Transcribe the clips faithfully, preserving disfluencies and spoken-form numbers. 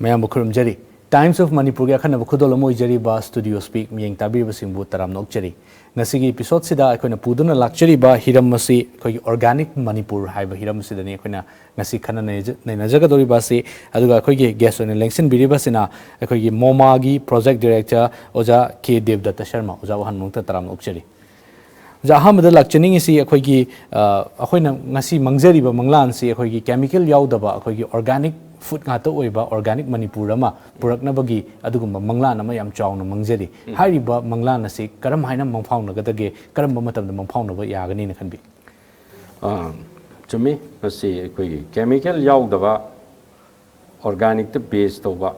ꯃꯌꯥꯝꯕꯨ ꯈꯨꯔꯨꯝꯖꯔꯤ꯫ Times of Manipurꯒꯤ ꯑꯈꯟꯅꯕ ꯈꯨꯗꯣꯜ ꯑꯃ ꯑꯣꯏꯖꯔꯤꯕ Studio Speak ꯃꯤꯠꯌꯦꯡ ꯇꯥꯕꯤꯔꯤꯕꯁꯤꯡꯕꯨ ꯇꯔꯥꯝꯅ ꯑꯣꯛꯆꯔꯤ꯫ ꯉꯁꯤꯒꯤ episodeꯁꯤꯗ ꯑꯩꯈꯣꯏꯅ ꯄꯨꯗꯨꯅ ꯂꯥꯛꯆꯔꯤꯕ ꯍꯤꯔꯝ ꯑꯁꯤ ꯑꯩꯈꯣꯏꯒꯤ organic ꯃꯅꯤꯄꯨꯔ ꯍꯥꯏꯕ ꯍꯤꯔꯝ ꯑꯁꯤꯗꯅꯤ ꯑꯩꯈꯣꯏꯅ ꯉꯁꯤ ꯈꯟꯅ ꯅꯩꯅꯖ-, ꯅꯩꯅꯖꯒꯗꯧꯔꯤꯕ ꯑꯁꯤ꯫ ꯑꯗꯨꯒ ꯑꯩꯈꯣꯏꯒꯤ guest ꯑꯣꯏꯅ ꯂꯦꯡꯁꯤꯟꯕꯤꯔꯤꯕꯁꯤꯅ ꯑꯩꯈꯣꯏꯒꯤ ꯃꯣꯃꯥꯒꯤ project director ꯑꯣꯖꯥ ꯀꯦ ꯗꯦꯕꯗꯠꯇ ꯁꯔꯃ꯫ ꯑꯣꯖꯥ ꯋꯥꯍꯟ ꯃꯣꯡꯇ ꯇꯔꯥꯝꯅ ꯑꯣꯛꯆꯔꯤ꯫ ꯑꯣꯖꯥ, ꯑꯍꯥꯟꯕꯗ ꯂꯥꯛꯆꯅꯤꯡꯉꯤꯁꯤ ꯑꯩꯈꯣꯏꯒꯤ, ꯑ, ꯑꯩꯈꯣꯏꯅ ꯉꯁꯤ ꯃꯥꯡꯖꯔꯤꯕ ꯃꯪꯂꯥꯟꯁꯤ ꯑꯩꯈꯣꯏꯒꯤ chemical ꯌꯥꯎꯗꯕ, ꯑꯩꯈꯣꯏꯒꯤ organic food ꯉꯥꯛꯇ ꯑꯣꯏꯕ, organic ꯃꯅꯤꯄꯨꯔ ꯑꯃ ꯄꯨꯔꯛꯅꯕꯒꯤ ꯑꯗꯨꯒꯨꯝꯕ ꯃꯪꯂꯥꯟ ꯑꯃ ꯌꯥꯝ ꯆꯥꯎꯅ ꯃꯥꯡꯖꯔꯤ꯫ ꯎꯝ꯫ ꯍꯥꯏꯔꯤꯕ ꯃꯪꯂꯥꯟ ꯑꯁꯤ ꯀꯔꯝ ꯍꯥꯏꯅ ꯃꯪꯐꯥꯎꯅꯒꯗꯒꯦ, ꯀꯔꯝꯕ ꯃꯇꯝꯗ ꯃꯪꯐꯥꯎꯅꯕ ꯌꯥꯒꯅꯤꯅ ꯈꯟꯕꯤ? ꯑꯥ, ꯆꯨꯝꯃꯤ꯫ ꯃꯁꯤ ꯑꯩꯈꯣꯏꯒꯤ chemical ꯌꯥꯎꯗꯕ, organicꯇ base ꯇꯧꯕ,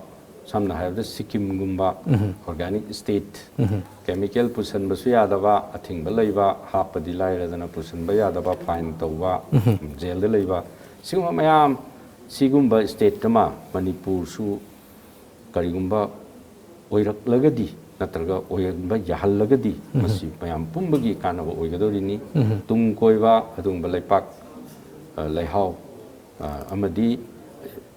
ꯁꯝꯅ ꯍꯥꯏꯔꯕꯗ ꯁꯤꯛꯀꯤꯝꯒꯨꯝꯕ ꯎꯝ꯫ Organic state, ꯎꯝ꯫ Chemical ꯄꯨꯁꯟꯕꯁꯨ ꯌꯥꯗꯕ, ꯑꯊꯤꯡꯕ ꯂꯩꯕ, ꯍꯥꯞꯄꯗꯤ ꯂꯥꯏꯔꯗꯅ ꯄꯨꯁꯟꯕ ꯌꯥꯗꯕ, fine ꯇꯧꯕ, ꯎꯝ꯫ Jailꯗ ꯂꯩꯕ, ꯁꯤꯒꯨꯝꯕ ꯃꯌꯥꯝ, ꯁꯤꯒꯨꯝꯕ state ꯑꯃ ꯃꯅꯤꯄꯨꯔꯁꯨ ꯀꯔꯤꯒꯨꯝꯕ ꯑꯣꯏꯔꯛꯂꯒꯗꯤ ꯅꯠꯇ꯭ꯔꯒ ꯑꯣꯏꯍꯟꯕ ꯌꯥꯍꯜꯂꯒꯗꯤ ꯎꯝ꯫ ꯃꯁꯤ ꯃꯌꯥꯝ ꯄꯨꯝꯕꯒꯤ ꯀꯥꯟꯅꯕ ꯑꯣꯏꯒꯗꯧꯔꯤꯅꯤ꯫ ꯎꯝ꯫ ꯇꯨꯡ ꯀꯣꯏꯕ ꯑꯗꯨꯒꯨꯝꯕ ꯂꯩꯄꯥꯛ, ꯑ, ꯂꯩꯍꯥꯎ, ꯑ, ꯑꯃꯗꯤ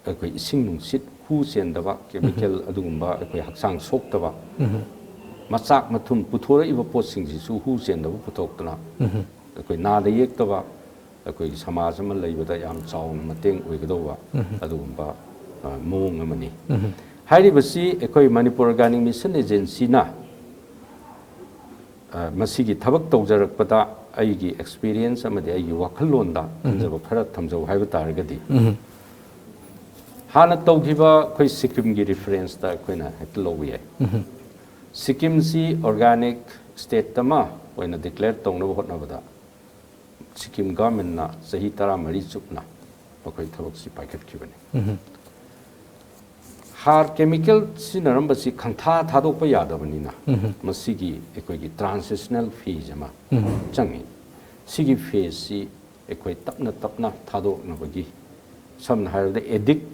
ꯑꯩꯈꯣꯏ ꯏꯁꯤꯡ ꯅꯨꯡꯁꯤꯠ ꯍꯨ ꯆꯦꯟꯗꯕ, chemical ꯎꯝ꯫ ꯑꯗꯨꯒꯨꯝꯕ ꯑꯩꯈꯣꯏ ꯍꯛꯆꯥꯡ ꯁꯣꯛꯇꯕ, ꯎꯝ꯫ ꯃꯆꯥꯛ ꯃꯊꯨꯝ ꯄꯨꯊꯣꯔꯛꯏꯕ ꯄꯣꯠꯁꯤꯡꯁꯤꯁꯨ ꯍꯨ ꯆꯦꯟꯗꯕ ꯄꯨꯊꯣꯛꯇꯅ ꯎꯝ꯫ ꯑꯩꯈꯣꯏ ꯅꯥꯗ ꯌꯦꯛꯇꯕ ꯑꯩꯈꯣꯏꯒꯤ ꯁꯃꯥꯖ ꯑꯃ ꯂꯩꯕꯗ ꯌꯥꯝ ꯆꯥꯎꯅ ꯃꯇꯦꯡ ꯑꯣꯏꯒꯗꯧꯕ ꯎꯝ꯫ ꯑꯗꯨꯒꯨꯝꯕ, ꯑ, ꯃꯑꯣꯡ ꯑꯃꯅꯤ꯫ ꯎꯝ꯫ ꯍꯥꯏꯔꯤꯕꯁꯤ ꯑꯩꯈꯣꯏ ꯃꯅꯤꯄꯨꯔ Organic Mission Agencyꯅ, ꯑ, ꯃꯁꯤꯒꯤ ꯊꯕꯛ ꯇꯧꯖꯔꯛꯄꯗ ꯑꯩꯒꯤ experience ꯑꯃꯗꯤ ꯑꯩꯒꯤ ꯋꯥꯈꯜꯂꯣꯟꯗ ꯎꯝ꯫ ꯈꯟꯖꯕ ꯈꯔ ꯊꯝꯖꯧ ꯍꯥꯏꯕ ꯇꯥꯔꯒꯗꯤ, ꯎꯝ꯫ ꯍꯥꯟꯅ ꯇꯧꯈꯤꯕ ꯑꯩꯈꯣꯏ ꯁꯤꯛꯀꯤꯝꯒꯤ referenceꯇ ꯑꯩꯈꯣꯏꯅ ꯍꯦꯛꯇ ꯂꯧꯕ ꯌꯥꯏ꯫ ꯎꯝ꯫ ꯁꯤꯛꯀꯤꯝꯁꯤ organic state ꯑꯃ ꯑꯣꯏꯅ declare ꯇꯧꯅꯕ ꯍꯣꯠꯅꯕꯗ ꯁꯤꯛꯀꯤꯝ governmentꯅ ꯆꯍꯤ ꯇꯔꯥꯃꯔꯤ ꯆꯨꯞꯅ ꯃꯈꯣꯏ ꯊꯕꯛꯁꯤ ꯄꯥꯏꯈꯠꯈꯤꯕꯅꯤ꯫ ꯎꯝ꯫ ꯍꯥꯔ chemical ꯁꯤꯖꯤꯟꯅꯔꯝꯕꯁꯤ ꯈꯪꯊꯥ ꯊꯥꯗꯣꯛꯄ ꯌꯥꯗꯕꯅꯤꯅ ꯎꯝ꯫ ꯃꯁꯤꯒꯤ ꯑꯩꯈꯣꯏꯒꯤ transitional phase ꯑꯃ ꯎꯝ꯫ ꯆꯪꯉꯤ꯫ ꯁꯤꯒꯤ phaseꯁꯤ ꯑꯩꯈꯣꯏ ꯇꯞꯅ ꯇꯞꯅ ꯊꯥꯗꯣꯛꯅꯕꯒꯤ, ꯁꯝꯅ ꯍꯥꯏꯔꯕꯗ addict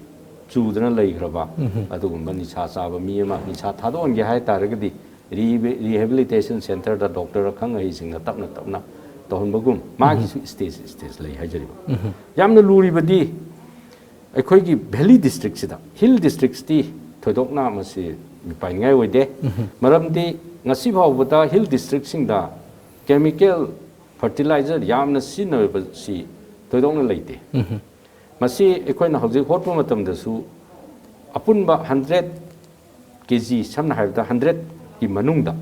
ꯆꯨꯗꯅ ꯂꯩꯈ꯭ꯔꯕ ꯎꯝ꯫ ꯑꯗꯨꯒꯨꯝꯕ ꯅꯤꯁꯥ ꯆꯥꯕ ꯃꯤ ꯑꯃ ꯅꯤꯁꯥ ꯊꯥꯗꯣꯛꯍꯟꯒꯦ ꯍꯥꯏ ꯇꯥꯔꯒꯗꯤ rehab-, rehabilitation centreꯗ doctor ꯑꯈꯪ ꯑꯍꯩꯁꯤꯡꯅ ꯇꯞꯅ ꯇꯞꯅ ꯇꯧꯍꯟꯕꯒꯨꯝ ꯃꯥꯒꯤꯁꯨ ꯎꯝ꯫ Stage stage ꯂꯩ ꯍꯥꯏꯖꯔꯤꯕ꯫ ꯎꯝ꯫ ꯌꯥꯝꯅ ꯂꯨꯔꯤꯕꯗꯤ ꯑꯩꯈꯣꯏꯒꯤ ꯚꯦꯂꯤ ꯗꯤꯁꯇ꯭ꯔꯤꯛꯁꯤꯗ, ꯍꯤꯜ ꯗꯤꯁꯇ꯭ꯔꯤꯛꯁꯇꯤ ꯊꯣꯏꯗꯣꯛꯅ ꯃꯁꯤ ꯃꯤꯄꯥꯏꯅꯤꯡꯉꯥꯏ ꯑꯣꯏꯗꯦ꯫ ꯃꯔꯝꯗꯤ ꯉꯁꯤ ꯐꯥꯎꯕꯗ ꯍꯤꯜ ꯗꯤꯁꯇ꯭ꯔꯤꯛꯁꯤꯡꯗ ꯀꯦꯃꯤꯀꯦꯜ ꯐꯔꯇꯤꯂꯥꯏꯖꯔ ꯌꯥꯝꯅ ꯁꯤꯖꯤꯟꯅꯕꯁꯤ ꯊꯣꯏꯗꯣꯛꯅ ꯂꯩꯇꯦ꯫ ꯃꯁꯤ ꯑꯩꯈꯣꯏꯅ ꯍꯧꯖꯤꯛ ꯍꯣꯠꯄ ꯃꯇꯝꯗꯁꯨ ꯑꯄꯨꯟꯕ ꯍꯟꯗ꯭ꯔꯦꯠ ꯀꯦ ꯖꯤ, ꯁꯝꯅ ꯍꯥꯏꯔꯕꯗ ꯍꯟꯗ꯭ꯔꯦꯠꯀꯤ ꯃꯅꯨꯡꯗ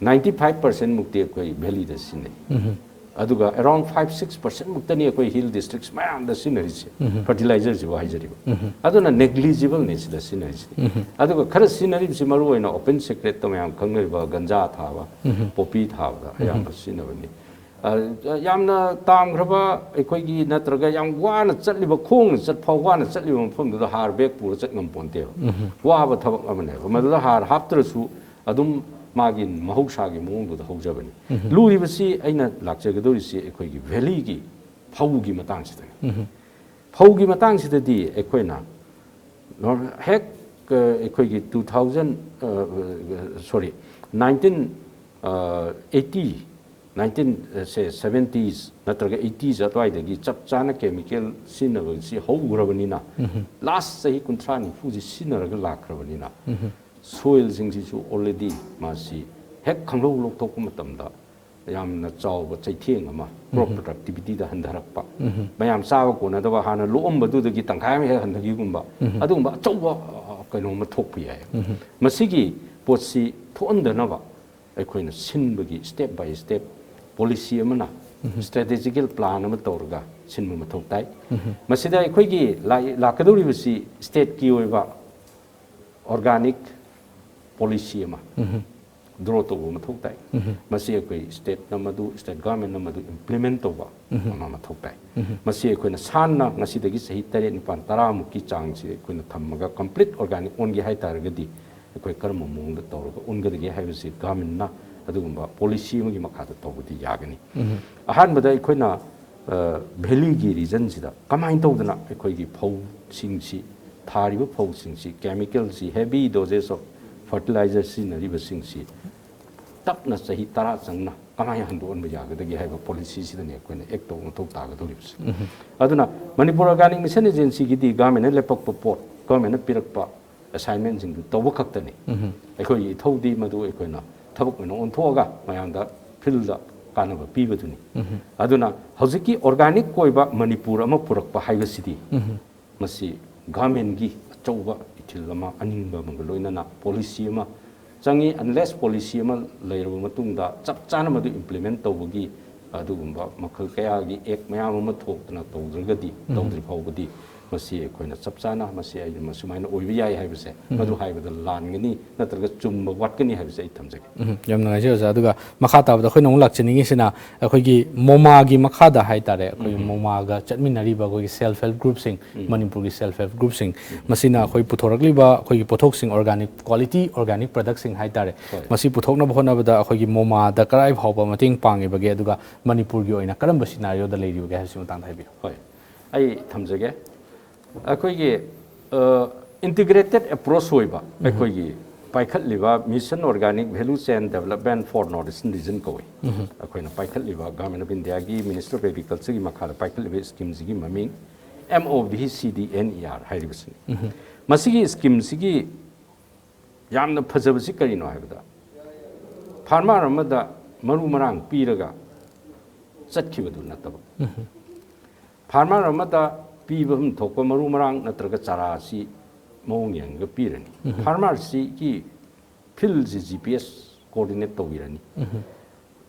ꯅꯥꯏꯟꯇꯤ ꯐꯥꯏꯚ ꯄꯥꯔꯁꯦꯟ ꯃꯨꯛꯇꯤ ꯑꯩꯈꯣꯏ ꯚꯦꯂꯤꯗ ꯁꯤꯖꯤꯟꯅꯩ꯫ ꯑꯗꯨꯒ around five six percent ꯃꯨꯛꯇꯅꯤ ꯑꯩꯈꯣꯏ ꯍꯤꯜ ꯗꯤꯁꯇ꯭ꯔꯤꯛꯁ ꯃꯌꯥꯝꯗ ꯁꯤꯖꯤꯟꯅꯔꯤꯁꯦ, ꯐꯔꯇꯤꯂꯥꯏꯖꯔꯁꯤꯕꯨ ꯍꯥꯏꯖꯔꯤꯕ꯫ ꯑꯗꯨꯅ ꯅꯦꯒ꯭ꯂꯤꯖꯤꯕꯜꯅꯤ ꯁꯤꯗ ꯁꯤꯖꯤꯟꯅꯔꯤꯁꯤꯗꯤ꯫ ꯑꯗꯨꯒ ꯈꯔ ꯁꯤꯖꯤꯟꯅꯔꯤꯕꯁꯤ ꯃꯔꯨ ꯑꯣꯏꯅ ꯑꯣꯄꯟ ꯁꯦꯀ꯭ꯔꯦꯠꯇ ꯃꯌꯥꯝ ꯈꯪꯅꯔꯤꯕ ꯒꯟꯖꯥ ꯊꯥꯕ, ꯄꯣꯄꯤ ꯊꯥꯕꯗ ꯑꯌꯥꯝꯕ ꯁꯤꯖꯤꯟꯅꯕꯅꯤ꯫ ꯑ, ꯌꯥꯝꯅ ꯇꯥꯝꯈ꯭ꯔꯕ ꯑꯩꯈꯣꯏꯒꯤ ꯅꯠꯇ꯭ꯔꯒ ꯌꯥꯝ ꯋꯥꯅ ꯆꯠꯂꯤꯕ, ꯈꯣꯡꯅ ꯆꯠ ꯐꯥꯎ ꯋꯥꯅ ꯆꯠꯂꯤꯕ ꯃꯐꯝꯗꯨꯗ ꯍꯥꯔ ꯕꯦꯒ ꯄꯨꯔ ꯆꯠ ꯉꯝꯄꯣꯟꯇꯦꯕ꯫ ꯋꯥꯕ ꯊꯕꯛ ꯑꯃꯅꯦꯕ꯫ ꯃꯗꯨꯗ ꯍꯥꯔ ꯍꯥꯞꯇ꯭ꯔꯁꯨ ꯑꯗꯨꯝ ꯃꯥꯒꯤ ꯃꯍꯧꯁꯥꯒꯤ ꯃꯑꯣꯡꯗꯨꯗ ꯍꯧꯖꯕꯅꯤ꯫ ꯂꯨꯔꯤꯕꯁꯤ ꯑꯩꯅ ꯂꯥꯛꯆꯒꯗꯧꯔꯤꯁꯤ ꯑꯩꯈꯣꯏꯒꯤ ꯚꯦꯂꯤꯒꯤ ꯐꯧꯒꯤ ꯃꯇꯥꯡꯁꯤꯗꯅꯤ꯫ ꯐꯧꯒꯤ ꯃꯇꯥꯡꯁꯤꯗꯗꯤ ꯑꯩꯈꯣꯏꯅ ꯅꯣꯔ-, ꯍꯦꯛ, ꯑ, ꯑꯩꯈꯣꯏꯒꯤ two thousand, ꯑ, sorry, nineteen eighty, nineteen, ꯑ, ꯁꯦ, seventies ꯅꯠꯇ꯭ꯔꯒ eighties ꯑꯗꯨꯋꯥꯏꯗꯒꯤ ꯆꯞ ꯆꯥꯅ ꯀꯦꯃꯤꯀꯦꯜ ꯁꯤꯖꯤꯟꯅꯕꯁꯤ ꯍꯧꯈ꯭ꯔꯕꯅꯤꯅ, ꯂꯥꯁ ꯆꯍꯤ ꯀꯨꯟꯊ꯭ꯔꯥ ꯅꯤꯐꯨꯁꯤ ꯁꯤꯖꯤꯟꯅꯔꯒ ꯂꯥꯛꯈ꯭ꯔꯕꯅꯤꯅ, ꯁꯣꯏꯜꯁꯤꯡꯁꯤꯁꯨ already ꯃꯥꯁꯤ ꯍꯦꯛ ꯈꯪꯂꯧ ꯂꯧꯊꯣꯛꯄ ꯃꯇꯝꯗ ꯌꯥꯝꯅ ꯆꯥꯎꯕ ꯆꯩꯊꯦꯡ ꯑꯃ, ꯀ꯭ꯔꯣꯞ ꯄ꯭ꯔꯗꯛꯇꯤꯚꯤꯇꯤꯗ ꯍꯟꯊꯔꯛꯄ, ꯃꯌꯥꯝ ꯆꯥꯕ ꯀꯣꯟꯅꯗꯕ, ꯍꯥꯟꯅ ꯂꯣꯛꯑꯝꯕꯗꯨꯗꯒꯤ ꯇꯪꯈꯥꯏ ꯑꯃ ꯍꯦꯛ ꯍꯟꯊꯈꯤꯒꯨꯝꯕ, ꯑꯗꯨꯒꯨꯝꯕ ꯑꯆꯧꯕ, ꯑ, ꯀꯩꯅꯣꯝꯃ ꯊꯣꯛꯄ ꯌꯥꯏ꯫ ꯃꯁꯤꯒꯤ ꯄꯣꯠꯁꯤ ꯊꯣꯛꯍꯟꯗꯅꯕ ꯑꯩꯈꯣꯏꯅ ꯁꯤꯟꯕꯒꯤ step by step policy ꯑꯃꯅ, strategical plan ꯑꯃ ꯇꯧꯔꯒ ꯁꯤꯟꯕ ꯃꯊꯧ ꯇꯥꯏ꯫ ꯃꯁꯤꯗ ꯑꯩꯈꯣꯏꯒꯤ ꯂꯥꯛ-, ꯂꯥꯛꯀꯗꯧꯔꯤꯕꯁꯤ stateꯀꯤ ꯑꯣꯏꯕ organic policy ꯑꯃ draw ꯇꯧꯕ ꯃꯊꯧ ꯇꯥꯏ꯫ ꯃꯁꯤ ꯑꯩꯈꯣꯏ stateꯅ ꯃꯗꯨ, state governmentꯅ ꯃꯗꯨ implement ꯇꯧꯕ ꯑꯃ ꯃꯊꯧ ꯇꯥꯏ꯫ ꯃꯁꯤ ꯑꯩꯈꯣꯏꯅ ꯁꯥꯟꯅ ꯉꯁꯤꯗꯒꯤ ꯆꯍꯤ ꯇꯔꯦꯠ, ꯅꯤꯄꯥꯜ, ꯇꯔꯥꯃꯨꯛꯀꯤ ꯆꯥꯡꯁꯤ ꯑꯩꯈꯣꯏꯅ ꯊꯝꯃꯒ complete organic ꯑꯣꯟꯒꯦ ꯍꯥꯏ ꯇꯥꯔꯒꯗꯤ ꯑꯩꯈꯣꯏ ꯀꯔꯝꯕ ꯃꯑꯣꯡꯗ ꯇꯧꯔꯒ ꯑꯣꯟꯒꯗꯒꯦ ꯍꯥꯏꯕꯁꯤ governmentꯅ ꯑꯗꯨꯒꯨꯝꯕ policy ꯑꯃꯒꯤ ꯃꯈꯥꯗ ꯇꯧꯕꯗꯤ ꯌꯥꯒꯅꯤ꯫ ꯑꯍꯥꯟꯕꯗ ꯑꯩꯈꯣꯏꯅ, ꯑ, valleyꯒꯤ regionꯁꯤꯗ ꯀꯃꯥꯏꯅ ꯇꯧꯗꯅ ꯑꯩꯈꯣꯏꯒꯤ ꯐꯧꯁꯤꯡꯁꯤ, ꯊꯥꯔꯤꯕ ꯐꯧꯁꯤꯡꯁꯤ chemicalꯁꯤ, heavy dosage of fertilizer ꯁꯤꯖꯤꯟꯅꯔꯤꯕꯁꯤꯡꯁꯤ ꯇꯞꯅ ꯆꯍꯤ ꯇꯔꯥ ꯆꯪꯅ ꯀꯃꯥꯏꯅ ꯍꯟꯗꯣꯛꯍꯟꯕ ꯌꯥꯒꯗꯒꯦ ꯍꯥꯏꯕ ꯄꯣꯂꯤꯁꯤꯁꯤꯗꯅꯦ ꯑꯩꯈꯣꯏꯅ ꯑꯦꯛ ꯇꯧꯕ ꯃꯊꯧ ꯇꯥꯒꯗꯧꯔꯤꯕꯁꯦ꯫ ꯑꯗꯨꯅ ꯃꯅꯤꯄꯨꯔ ꯑꯣꯔꯒꯥꯅꯤꯛ ꯃꯤꯁꯟ ꯑꯦꯖꯦꯟꯁꯤꯒꯤꯗꯤ ꯒꯚꯔꯟꯃꯦꯟꯅ ꯂꯦꯞꯄꯛꯄ ꯄꯣꯠ, ꯒꯚꯔꯟꯃꯦꯟꯅ ꯄꯤꯔꯛꯄ ꯑꯦꯁꯥꯏꯟꯃꯦꯟꯁꯤꯡꯗꯨ ꯇꯧꯕ ꯈꯛꯇꯅꯤ꯫ ꯑꯩꯈꯣꯏꯒꯤ ꯏꯊꯧꯗꯤ ꯃꯗꯨ ꯑꯩꯈꯣꯏꯅ ꯊꯕꯛ ꯑꯣꯏꯅ ꯑꯣꯟꯊꯣꯛꯑꯒ ꯃꯌꯥꯝꯗ ꯐꯤꯜꯗ ꯀꯥꯟꯅꯕ ꯄꯤꯕꯗꯨꯅꯤ꯫ ꯑꯗꯨꯅ ꯍꯧꯖꯤꯛꯀꯤ ꯑꯣꯔꯒꯥꯅꯤꯛ ꯑꯣꯏꯕ ꯃꯅꯤꯄꯨꯔ ꯑꯃ ꯄꯨꯔꯛꯄ ꯍꯥꯏꯕꯁꯤꯗꯤ ꯃꯁꯤ ꯒꯚꯔꯟꯃꯦꯟꯒꯤ ꯑꯆꯧꯕ ꯏꯊꯤꯜ ꯑꯃ, ꯑꯅꯤꯡꯕ ꯑꯃꯒ ꯂꯣꯏꯅꯅ ꯄꯣꯂꯤꯁꯤ ꯑꯃ ꯆꯪꯉꯤ꯫ ꯑꯟꯂꯦꯁ ꯄꯣꯂꯤꯁꯤ ꯑꯃ ꯂꯩꯔꯕ ꯃꯇꯨꯡꯗ ꯆꯞ ꯆꯥꯅ ꯃꯗꯨ ꯏꯝꯄ꯭ꯂꯤꯃꯦꯟ ꯇꯧꯕꯒꯤ ꯑꯗꯨꯒꯨꯝꯕ ꯃꯈꯜ ꯀꯌꯥꯒꯤ ꯑꯦꯛ ꯃꯌꯥꯝ ꯑꯃ ꯊꯣꯛꯇꯅ ꯇꯧꯗ꯭ꯔꯒꯗꯤ, ꯇꯧꯗ꯭ꯔꯤ ꯐꯥꯎꯕꯗꯤ ꯃꯁꯤ ꯑꯩꯈꯣꯏꯅ ꯆꯞ ꯆꯥꯅ ꯃꯁꯤ ꯑꯩꯅ ꯁꯨꯃꯥꯏꯅ ꯑꯣꯏꯕ ꯌꯥꯏ ꯍꯥꯏꯕꯁꯦ ꯃꯗꯨ ꯍꯥꯏꯕꯗ ꯂꯥꯟꯒꯅꯤ ꯅꯠꯇ꯭ꯔꯒ ꯆꯨꯝꯕ ꯋꯥꯠꯀꯅꯤ ꯍꯥꯏꯕꯁꯦ ꯑꯩ ꯊꯝꯖꯒꯦ꯫ ꯎꯝ, ꯌꯥꯝ ꯅꯨꯡꯉꯥꯏꯖꯩ ꯑꯣꯖꯥ꯫ ꯑꯗꯨꯒ ꯃꯈꯥ ꯇꯥꯕꯗ ꯑꯩꯈꯣꯏꯅ ꯑꯃꯨꯛ ꯂꯥꯛꯆꯅꯤꯡꯉꯤꯁꯤꯅ ꯑꯩꯈꯣꯏꯒꯤ ꯃꯣꯃꯥꯒꯤ ꯃꯈꯥꯗ ꯍꯥꯏꯇꯥꯔꯦ, ꯑꯩꯈꯣꯏꯒꯤ ꯃꯣꯃꯥꯒ ꯆꯠꯃꯤꯟꯅꯔꯤꯕ ꯑꯩꯈꯣꯏꯒꯤ ꯁꯦꯜꯐ ꯍꯦꯜꯞ ꯒ꯭ꯔꯨꯞꯁꯤꯡ, ꯃꯅꯤꯄꯨꯔꯒꯤ ꯁꯦꯜꯐ ꯍꯦꯜꯞ ꯒ꯭ꯔꯨꯞꯁꯤꯡ, ꯃꯁꯤꯅ ꯑꯩꯈꯣꯏ ꯄꯨꯊꯣꯔꯛꯂꯤꯕ ꯑꯩꯈꯣꯏꯒꯤ ꯄꯣꯠꯊꯣꯛꯁꯤꯡ, ꯑꯣꯔꯒꯥꯅꯤꯛ ꯀ꯭ꯋꯥꯂꯤꯇꯤ, ꯑꯣꯔꯒꯥꯅꯤꯛ ꯄ꯭ꯔꯗꯛꯁꯤꯡ ꯍꯥꯏꯇꯥꯔꯦ, ꯍꯣꯏ꯫ ꯃꯁꯤ ꯄꯨꯊꯣꯛꯅꯕ ꯍꯣꯠꯅꯕꯗ ꯑꯩꯈꯣꯏꯒꯤ ꯃꯣꯃꯥꯗ ꯀꯗꯥꯏ ꯐꯥꯎꯕ ꯃꯇꯦꯡ ꯄꯥꯡꯉꯤꯕꯒꯦ, ꯑꯗꯨꯒ ꯃꯅꯤꯄꯨꯔꯒꯤ ꯑꯣꯏꯅ ꯀꯔꯝꯕ ꯁꯤꯅꯥꯔꯤꯑꯣꯗ ꯂꯩꯔꯤꯕꯒꯦ ꯍꯥꯏꯕꯁꯤ ꯃꯇꯥꯡꯗ ꯍꯥꯏꯕꯤꯌꯨ꯫ ꯍꯣꯏ, ꯑꯩ ꯊꯝꯖꯒꯦ꯫ ꯑꯩꯈꯣꯏꯒꯤ ꯏꯟꯇꯤꯒ꯭ꯔꯦꯇꯦꯠ ꯑꯦꯄ꯭ꯔꯣꯆ ꯑꯣꯏꯕ ꯑꯩꯈꯣꯏꯒꯤ ꯄꯥꯏꯈꯠꯂꯤꯕ Mission Organic Value Chain Development for North Eastern Region ꯀꯧꯏ꯫ ꯑꯩꯈꯣꯏꯅ ꯄꯥꯏꯈꯠꯂꯤꯕ ꯒꯚꯔꯟꯃꯦꯟ ꯑꯣꯐ ꯏꯟꯗꯤꯌꯥꯒꯤ ꯃꯤꯅꯤꯁꯇ꯭ꯔꯤ ꯑꯣꯐ ꯑꯦꯒ꯭ꯔꯤꯀꯜꯆꯔꯒꯤ ꯃꯈꯥꯗ ꯄꯥꯏꯈꯠꯂꯤꯕ ꯁ꯭ꯀꯤꯝꯁꯤꯒꯤ ꯃꯃꯤꯡ M O V C D N E R ꯍꯥꯏꯔꯤꯕꯁꯤꯅꯤ꯫ ꯃꯁꯤꯒꯤ ꯁ꯭ꯀꯤꯝꯁꯤꯒꯤ ꯌꯥꯝꯅ ꯐꯖꯕꯁꯤ ꯀꯔꯤꯅꯣ ꯍꯥꯏꯕꯗ, ꯐꯥꯔꯃꯔ ꯑꯃꯗ ꯃꯔꯨ ꯃꯔꯥꯡ ꯄꯤꯔꯒ ꯆꯠꯈꯤꯕꯗꯨ ꯅꯠꯇꯕ, ꯐꯥꯔꯃꯔ ꯑꯃꯗ ꯄꯤꯕ ꯊꯣꯛꯄ ꯃꯔꯨ ꯃꯔꯥꯡ ꯅꯠꯇ꯭ꯔꯒ ꯆꯥꯔꯥ ꯑꯁꯤ ꯃꯑꯣꯡ ꯌꯦꯡꯉꯒ ꯄꯤꯔꯅꯤ꯫ ꯐꯥꯔꯃꯔꯁꯤꯒꯤ ꯐꯤꯜꯁꯤ G P S ꯀꯣꯑꯣꯔꯗꯤꯅꯦꯠ ꯇꯧꯕꯤꯔꯅꯤ꯫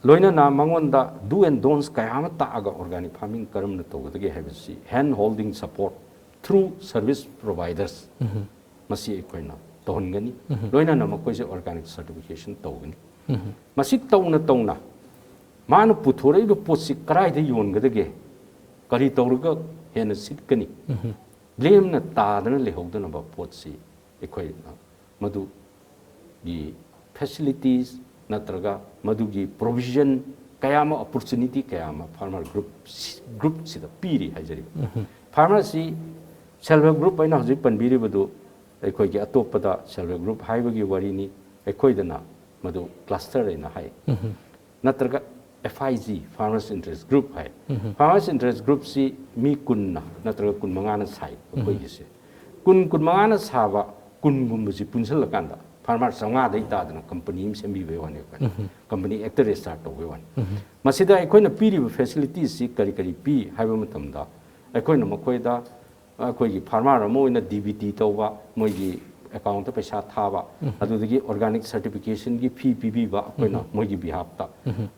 ꯂꯣꯏꯅꯅ ꯃꯉꯣꯟꯗ do and don'ts ꯀꯌꯥ ꯑꯃ ꯇꯥꯛꯑꯒ ꯑꯣꯔꯒꯥꯅꯤꯛ ꯐꯥꯔꯃꯤꯡ ꯀꯔꯝꯅ ꯇꯧꯒꯗꯒꯦ ꯍꯥꯏꯕꯁꯤ hand holding support through service providers ꯃꯁꯤ ꯑꯩꯈꯣꯏꯅ ꯇꯧꯍꯟꯒꯅꯤ꯫ ꯂꯣꯏꯅꯅ ꯃꯈꯣꯏꯁꯦ ꯑꯣꯔꯒꯥꯅꯤꯛ ꯁꯔꯇꯤꯐꯤꯀꯦꯁꯟ ꯇꯧꯒꯅꯤ꯫ ꯃꯁꯤ ꯇꯧꯅ ꯇꯧꯅ ꯃꯥꯅ ꯄꯨꯊꯣꯔꯛꯏꯕ ꯄꯣꯠꯁꯤ ꯀꯗꯥꯏꯗ ꯌꯣꯟꯒꯗꯒꯦ, ꯀꯔꯤ ꯇꯧꯔꯒ ꯍꯦꯟꯅ ꯁꯤꯠꯀꯅꯤ, ꯂꯦꯝꯅ ꯇꯥꯗꯅ ꯂꯩꯍꯧꯗꯅꯕ ꯄꯣꯠꯁꯤ ꯑꯩꯈꯣꯏꯅ ꯃꯗꯨꯒꯤ ꯐꯦꯁꯤꯂꯤꯇꯤꯁ ꯅꯠꯇ꯭ꯔꯒ ꯃꯗꯨꯒꯤ ꯄ꯭ꯔꯣꯚꯤꯖꯟ ꯀꯌꯥ ꯑꯃ, ꯑꯣꯄꯣꯔꯆꯨꯅꯤꯇꯤ ꯀꯌꯥ ꯑꯃ ꯐꯥꯔꯃꯔ ꯒ꯭ꯔꯨꯞ, ꯒ꯭ꯔꯨꯞꯁꯤꯗ ꯄꯤꯔꯤ ꯍꯥꯏꯖꯔꯤꯕ꯫ ꯐꯥꯔꯃꯔꯁꯤ ꯁꯦꯜꯐ ꯍꯦꯜꯞ ꯒ꯭ꯔꯨꯞ ꯑꯩꯅ ꯍꯧꯖꯤꯛ ꯄꯟꯕꯤꯔꯤꯕꯗꯨ ꯑꯩꯈꯣꯏꯒꯤ ꯑꯇꯣꯞꯄꯗ ꯁꯦꯜꯐ ꯍꯦꯜꯞ ꯒ꯭ꯔꯨꯞ ꯍꯥꯏꯕꯒꯤ ꯋꯥꯔꯤꯅꯤ꯫ ꯑꯩꯈꯣꯏꯗꯅ ꯃꯗꯨ cluster ꯍꯥꯏꯅ ꯍꯥꯏ꯫ ꯅꯠꯇ꯭ꯔꯒ F I G, Farmers Interest Group high. Farmers Interest Groupꯁꯤ ꯃꯤ ꯀꯨꯟꯅ ꯅꯠꯇ꯭ꯔꯒ ꯀꯨꯟꯃꯉꯥꯅ ꯁꯥꯏ ꯑꯩꯈꯣꯏꯒꯤꯁꯦ꯫ ꯀꯨꯟ, ꯀꯨꯟꯃꯉꯥꯅ ꯁꯥꯕ ꯀꯨꯟꯒꯨꯝꯕꯁꯤ ꯄꯨꯟꯁꯤꯜꯂꯀꯥꯟꯗ farmer ꯆꯥꯝꯃꯉꯥꯗꯩ ꯇꯥꯗꯅ company ꯑꯃ ꯁꯦꯝꯕꯤꯕꯩ ꯋꯥꯅꯤ ꯑꯩꯈꯣꯏꯅ꯫ Company actꯇ register ꯇꯧꯕꯩ ꯋꯥꯅꯤ꯫ ꯃꯁꯤꯗ ꯑꯩꯈꯣꯏꯅ ꯄꯤꯔꯤꯕ facilitiesꯁꯤ ꯀꯔꯤ ꯀꯔꯤ ꯄꯤ ꯍꯥꯏꯕ ꯃꯇꯝꯗ, ꯑꯩꯈꯣꯏꯅ ꯃꯈꯣꯏꯗ ꯑꯩꯈꯣꯏꯒꯤ farmer ꯑꯃ ꯑꯣꯏꯅ D B T ꯇꯧꯕ, ꯃꯣꯏꯒꯤ accountꯇ ꯄꯩꯁꯥ ꯊꯥꯕ, ꯑꯗꯨꯗꯒꯤ organic certificationꯒꯤ fee ꯄꯤꯕꯤꯕ ꯑꯩꯈꯣꯏꯅ ꯃꯣꯏꯒꯤ behalfꯇ꯫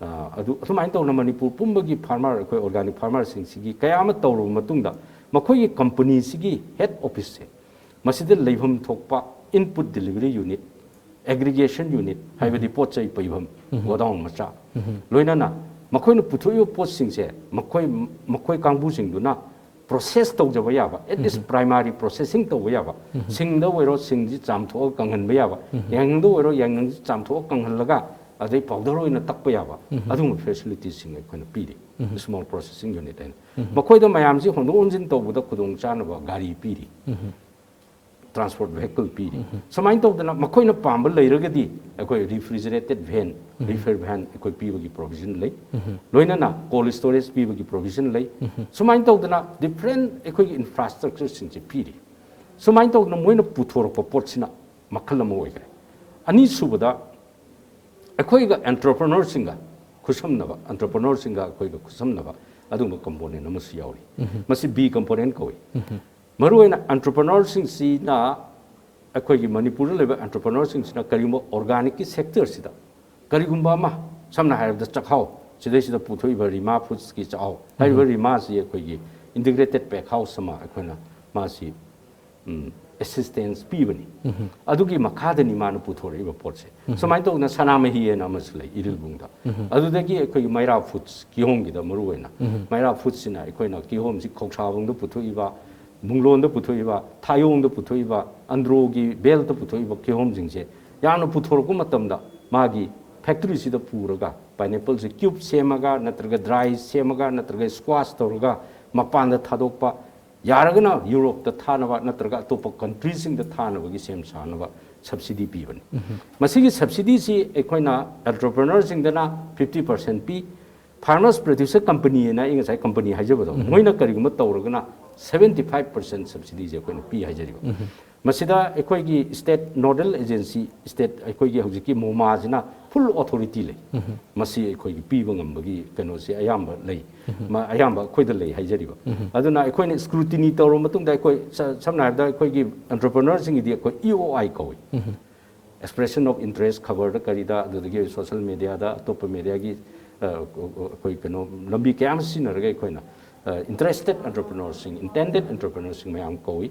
ꯑ, ꯑꯗꯨ ꯑꯁꯨꯃꯥꯏꯅ ꯇꯧꯅ ꯃꯅꯤꯄꯨꯔ ꯄꯨꯝꯕꯒꯤ farmer, ꯑꯩꯈꯣꯏ organic farmerꯁꯤꯡꯁꯤꯒꯤ ꯀꯌꯥ ꯑꯃ ꯇꯧꯔꯕ ꯃꯇꯨꯡꯗ, ꯃꯈꯣꯏꯒꯤ companyꯁꯤꯒꯤ head officeꯁꯦ, ꯃꯁꯤꯗ ꯂꯩꯐꯝ ꯊꯣꯛꯄ input delivery unit, aggregation unit, ꯍꯥꯏꯕꯗꯤ ꯄꯣꯠ ꯆꯩ ꯄꯩꯐꯝ, godown ꯃꯆꯥ, ꯂꯣꯏꯅꯅ ꯃꯈꯣꯏꯅ ꯄꯨꯊꯣꯛꯏꯕ ꯄꯣꯠꯁꯤꯡꯁꯦ ꯃꯈꯣꯏ, ꯃꯈꯣꯏ ꯀꯥꯡꯕꯨꯁꯤꯡꯗꯨꯅ process ꯇꯧꯖꯕ ꯌꯥꯕ, at least primary processing ꯇꯧꯕ ꯌꯥꯕ, ꯁꯤꯡꯗ ꯑꯣꯏꯔꯣ ꯁꯤꯡꯁꯤ ꯆꯥꯝꯊꯣꯛꯑꯒ ꯀꯪꯍꯟꯕ ꯌꯥꯕ, ꯌꯥꯏꯉꯪꯗ ꯑꯣꯏꯔꯣ ꯌꯥꯏꯉꯪꯁꯤ ꯆꯥꯝꯊꯣꯛꯑꯒ ꯀꯪꯍꯜꯂꯒ ꯑꯗꯩ powder ꯑꯣꯏꯅ ꯇꯛꯄ ꯌꯥꯕ, ꯑꯗꯨꯒꯨꯝꯕ facilitiesꯁꯤꯡ ꯑꯩꯈꯣꯏꯅ ꯄꯤꯔꯤ꯫ Small processing unit ꯍꯥꯏꯅ꯫ ꯃꯈꯣꯏꯗ ꯃꯌꯥꯝꯁꯤ ꯍꯣꯟꯗꯣꯛ ꯍꯣꯟꯖꯤꯟ ꯇꯧꯕꯗ ꯈꯨꯗꯣꯡ ꯆꯥꯅꯕ ꯒꯥꯔꯤ ꯄꯤꯔꯤ꯫ Transport vehicle ꯄꯤꯔꯤ꯫ ꯁꯨꯃꯥꯏꯅ ꯇꯧꯗꯅ ꯃꯈꯣꯏꯅ ꯄꯥꯝꯕ ꯂꯩꯔꯒꯗꯤ ꯑꯩꯈꯣꯏ refrigerated van, reefer van ꯑꯩꯈꯣꯏ ꯄꯤꯕꯒꯤ provision ꯂꯩ꯫ ꯂꯣꯏꯅꯅ cold storage ꯄꯤꯕꯒꯤ provision ꯂꯩ꯫ ꯁꯨꯃꯥꯏꯅ ꯇꯧꯗꯅ different ꯑꯩꯈꯣꯏꯒꯤ infrastructureꯁꯤꯡꯁꯦ ꯄꯤꯔꯤ꯫ ꯁꯨꯃꯥꯏꯅ ꯇꯧꯗꯅ ꯃꯣꯏꯅ ꯄꯨꯊꯣꯔꯛꯄ ꯄꯣꯠꯁꯤꯅ ꯃꯈꯜ ꯑꯃ ꯑꯣꯏꯈ꯭ꯔꯦ꯫ ꯑꯅꯤꯁꯨꯕꯗ, ꯑꯩꯈꯣꯏꯒ entrepreneurꯁꯤꯡꯒ ꯈꯨꯠꯁꯝꯅꯕ, entrepreneurꯁꯤꯡꯒ ꯑꯩꯈꯣꯏꯒ ꯈꯨꯠꯁꯝꯅꯕ ꯑꯗꯨꯒꯨꯝꯕ component ꯑꯃꯁꯨ ꯌꯥꯎꯔꯤ꯫ ꯃꯁꯤ B component ꯀꯧꯏ꯫ ꯃꯔꯨꯑꯣꯏꯅ entrepreneurꯁꯤꯡꯁꯤꯅ, ꯑꯩꯈꯣꯏꯒꯤ ꯃꯅꯤꯄꯨꯔꯗ ꯂꯩꯕ entrepreneurꯁꯤꯡꯁꯤꯅ ꯀꯔꯤꯒꯨꯝꯕ organicꯀꯤ sectorꯁꯤꯗ ꯀꯔꯤꯒꯨꯝꯕ ꯑꯃ, ꯁꯝꯅ ꯍꯥꯏꯔꯕꯗ ꯆꯥꯛꯍꯥꯎ, ꯁꯤꯗꯩꯁꯤꯗ ꯄꯨꯊꯣꯛꯏꯕ ꯔꯤꯃꯥ ꯐꯨꯗꯁꯀꯤ ꯆꯥꯛꯍꯥꯎ, ꯍꯥꯏꯔꯤꯕ ꯔꯤꯃꯥꯁꯤ ꯑꯩꯈꯣꯏꯒꯤ integrated pack house ꯑꯃ ꯑꯩꯈꯣꯏꯅ ꯃꯥꯁꯤ assistance ꯄꯤꯕꯅꯤ꯫ ꯑꯗꯨꯒꯤ ꯃꯈꯥꯗꯅꯤ ꯃꯥꯅ ꯄꯨꯊꯣꯔꯛꯏꯕ ꯄꯣꯠꯁꯦ꯫ ꯁꯨꯃꯥꯏꯅ ꯇꯧꯗꯅ ꯁꯅꯥꯃꯍꯤ ꯍꯥꯏꯅ ꯑꯃꯁꯨ ꯂꯩ ꯏꯔꯤꯜꯕꯨꯡꯗ꯫ ꯑꯗꯨꯗꯒꯤ ꯑꯩꯈꯣꯏꯒꯤ ꯃꯩꯔꯥ ꯐꯨꯗꯁ ꯀꯤꯍꯣꯝꯒꯤꯗ ꯃꯔꯨ ꯑꯣꯏꯅ, ꯃꯩꯔꯥ ꯐꯨꯗꯁꯁꯤꯅ ꯑꯩꯈꯣꯏꯅ ꯀꯤꯍꯣꯝꯁꯤ ꯈꯧꯁꯥꯕꯨꯡꯗ ꯄꯨꯊꯣꯛꯏꯕ, ꯕꯨꯡꯂꯣꯟꯗ ꯄꯨꯊꯣꯛꯏꯕ, ꯊꯥꯌꯣꯡꯗ ꯄꯨꯊꯣꯛꯏꯕ, ꯑꯟꯗ꯭ꯔꯣꯒꯤ ꯕꯦꯜꯠꯇ ꯄꯨꯊꯣꯛꯏꯕ ꯀꯤꯍꯣꯝꯁꯤꯡꯁꯦ ꯌꯥꯝꯅ ꯄꯨꯊꯣꯔꯛꯄ ꯃꯇꯝꯗ ꯃꯥꯒꯤ factoryꯁꯤꯗ ꯄꯨꯔꯒ pineappleꯁꯦ cube ꯁꯦꯝꯃꯒ ꯅꯠꯇ꯭ꯔꯒ dry ꯁꯦꯝꯃꯒ ꯅꯠꯇ꯭ꯔꯒ squash ꯇꯧꯔꯒ ꯃꯄꯥꯟꯗ ꯊꯥꯗꯣꯛꯄ, ꯌꯥꯔꯒꯅ ꯌꯨꯔꯣꯞꯇ ꯊꯥꯅꯕ ꯅꯠꯇ꯭ꯔꯒ ꯑꯇꯣꯞꯄ ꯀꯟꯇ꯭ꯔꯤꯁꯤꯡꯗ ꯊꯥꯅꯕꯒꯤ ꯁꯦꯝ ꯁꯥꯅꯕ ꯁꯕꯁꯤꯗꯤ ꯄꯤꯕꯅꯤ꯫ ꯃꯁꯤꯒꯤ ꯁꯕꯁꯤꯗꯤꯁꯤ ꯑꯩꯈꯣꯏꯅ ꯑꯦꯟꯇꯔꯄ꯭ꯔꯤꯅꯔꯁꯤꯡꯗꯅ ꯐꯤꯐꯇꯤ ꯄꯥꯔꯁꯦꯟ ꯄꯤ꯫ ꯐꯥꯔꯃꯔꯁ ꯄ꯭ꯔꯗ꯭ꯌꯨꯁꯔ ꯀꯝꯄꯅꯤ ꯍꯥꯏꯅ ꯑꯩ ꯉꯁꯥꯏ ꯀꯝꯄꯅꯤ ꯍꯥꯏꯖꯕꯗꯣ, ꯃꯣꯏꯅ ꯀꯔꯤꯒꯨꯝꯕ ꯇꯧꯔꯒꯅ ꯁꯕꯦꯟꯇꯤ ꯐꯥꯏꯚ ꯄꯥꯔꯁꯦꯟ ꯁꯕꯁꯤꯗꯤꯁꯦ ꯑꯩꯈꯣꯏꯅ ꯄꯤ ꯍꯥꯏꯖꯔꯤꯕ꯫ ꯃꯁꯤꯗ ꯑꯩꯈꯣꯏꯒꯤ ꯁ꯭ꯇꯦꯠ ꯅꯣꯗꯦꯜ ꯑꯦꯖꯦꯟꯁꯤ, ꯁ꯭ꯇꯦꯠ ꯑꯩꯈꯣꯏꯒꯤ ꯍꯧꯖꯤꯛꯀꯤ ꯃꯣꯃꯥꯁꯤꯅ ꯐꯨꯜ ꯑꯣꯊꯣꯔꯤꯇꯤ ꯂꯩ꯫ ꯃꯁꯤ ꯑꯩꯈꯣꯏꯒꯤ ꯄꯤꯕ ꯉꯝꯕꯒꯤ ꯀꯩꯅꯣꯁꯦ ꯑꯌꯥꯝꯕ ꯂꯩ꯫ ꯃ-, ꯑꯌꯥꯝꯕ ꯑꯩꯈꯣꯏꯗ ꯂꯩ ꯍꯥꯏꯖꯔꯤꯕ꯫ ꯑꯗꯨꯅ ꯑꯩꯈꯣꯏꯅ ꯁ꯭ꯀ꯭ꯔꯨꯇꯤꯅꯤ ꯇꯧꯔꯕ ꯃꯇꯨꯡꯗ ꯑꯩꯈꯣꯏ ꯁ-, ꯁꯝꯅ ꯍꯥꯏꯔꯕꯗ ꯑꯩꯈꯣꯏꯒꯤ ꯑꯦꯟꯇꯔꯄ꯭ꯔꯤꯅꯔꯁꯤꯡꯒꯤꯗꯤ ꯑꯩꯈꯣꯏ ꯏ ꯑꯣ ꯑꯥꯏ ꯀꯧꯏ꯫ ꯑꯦꯛꯁꯄ꯭ꯔꯦꯁꯟ ꯑꯣꯐ ꯏꯟꯇꯔꯦꯁ ꯈꯕꯔꯗ ꯀꯔꯤꯗ, ꯑꯗꯨꯗꯒꯤ ꯁꯣꯁꯦꯜ ꯃꯦꯗꯤꯌꯥꯗ, ꯑꯇꯣꯞꯄ ꯃꯦꯗꯤꯌꯥꯒꯤ, ꯑ, ꯑꯩꯈꯣꯏ ꯀꯩꯅꯣ ꯂꯝꯕꯤ ꯀꯌꯥ ꯑꯃ ꯁꯤꯖꯤꯟꯅꯔꯒ ꯑꯩꯈꯣꯏꯅ, ꯑ, ꯏꯟꯇꯔꯦꯁꯇꯦꯠ ꯑꯦꯟꯇꯔꯄ꯭ꯔꯤꯅꯔꯁꯤꯡ, ꯏꯟꯇꯦꯟꯗꯦꯠ ꯑꯦꯟꯇꯔꯄ꯭ꯔꯤꯅꯔꯁꯤꯡ ꯃꯌꯥꯝ ꯀꯧꯏ꯫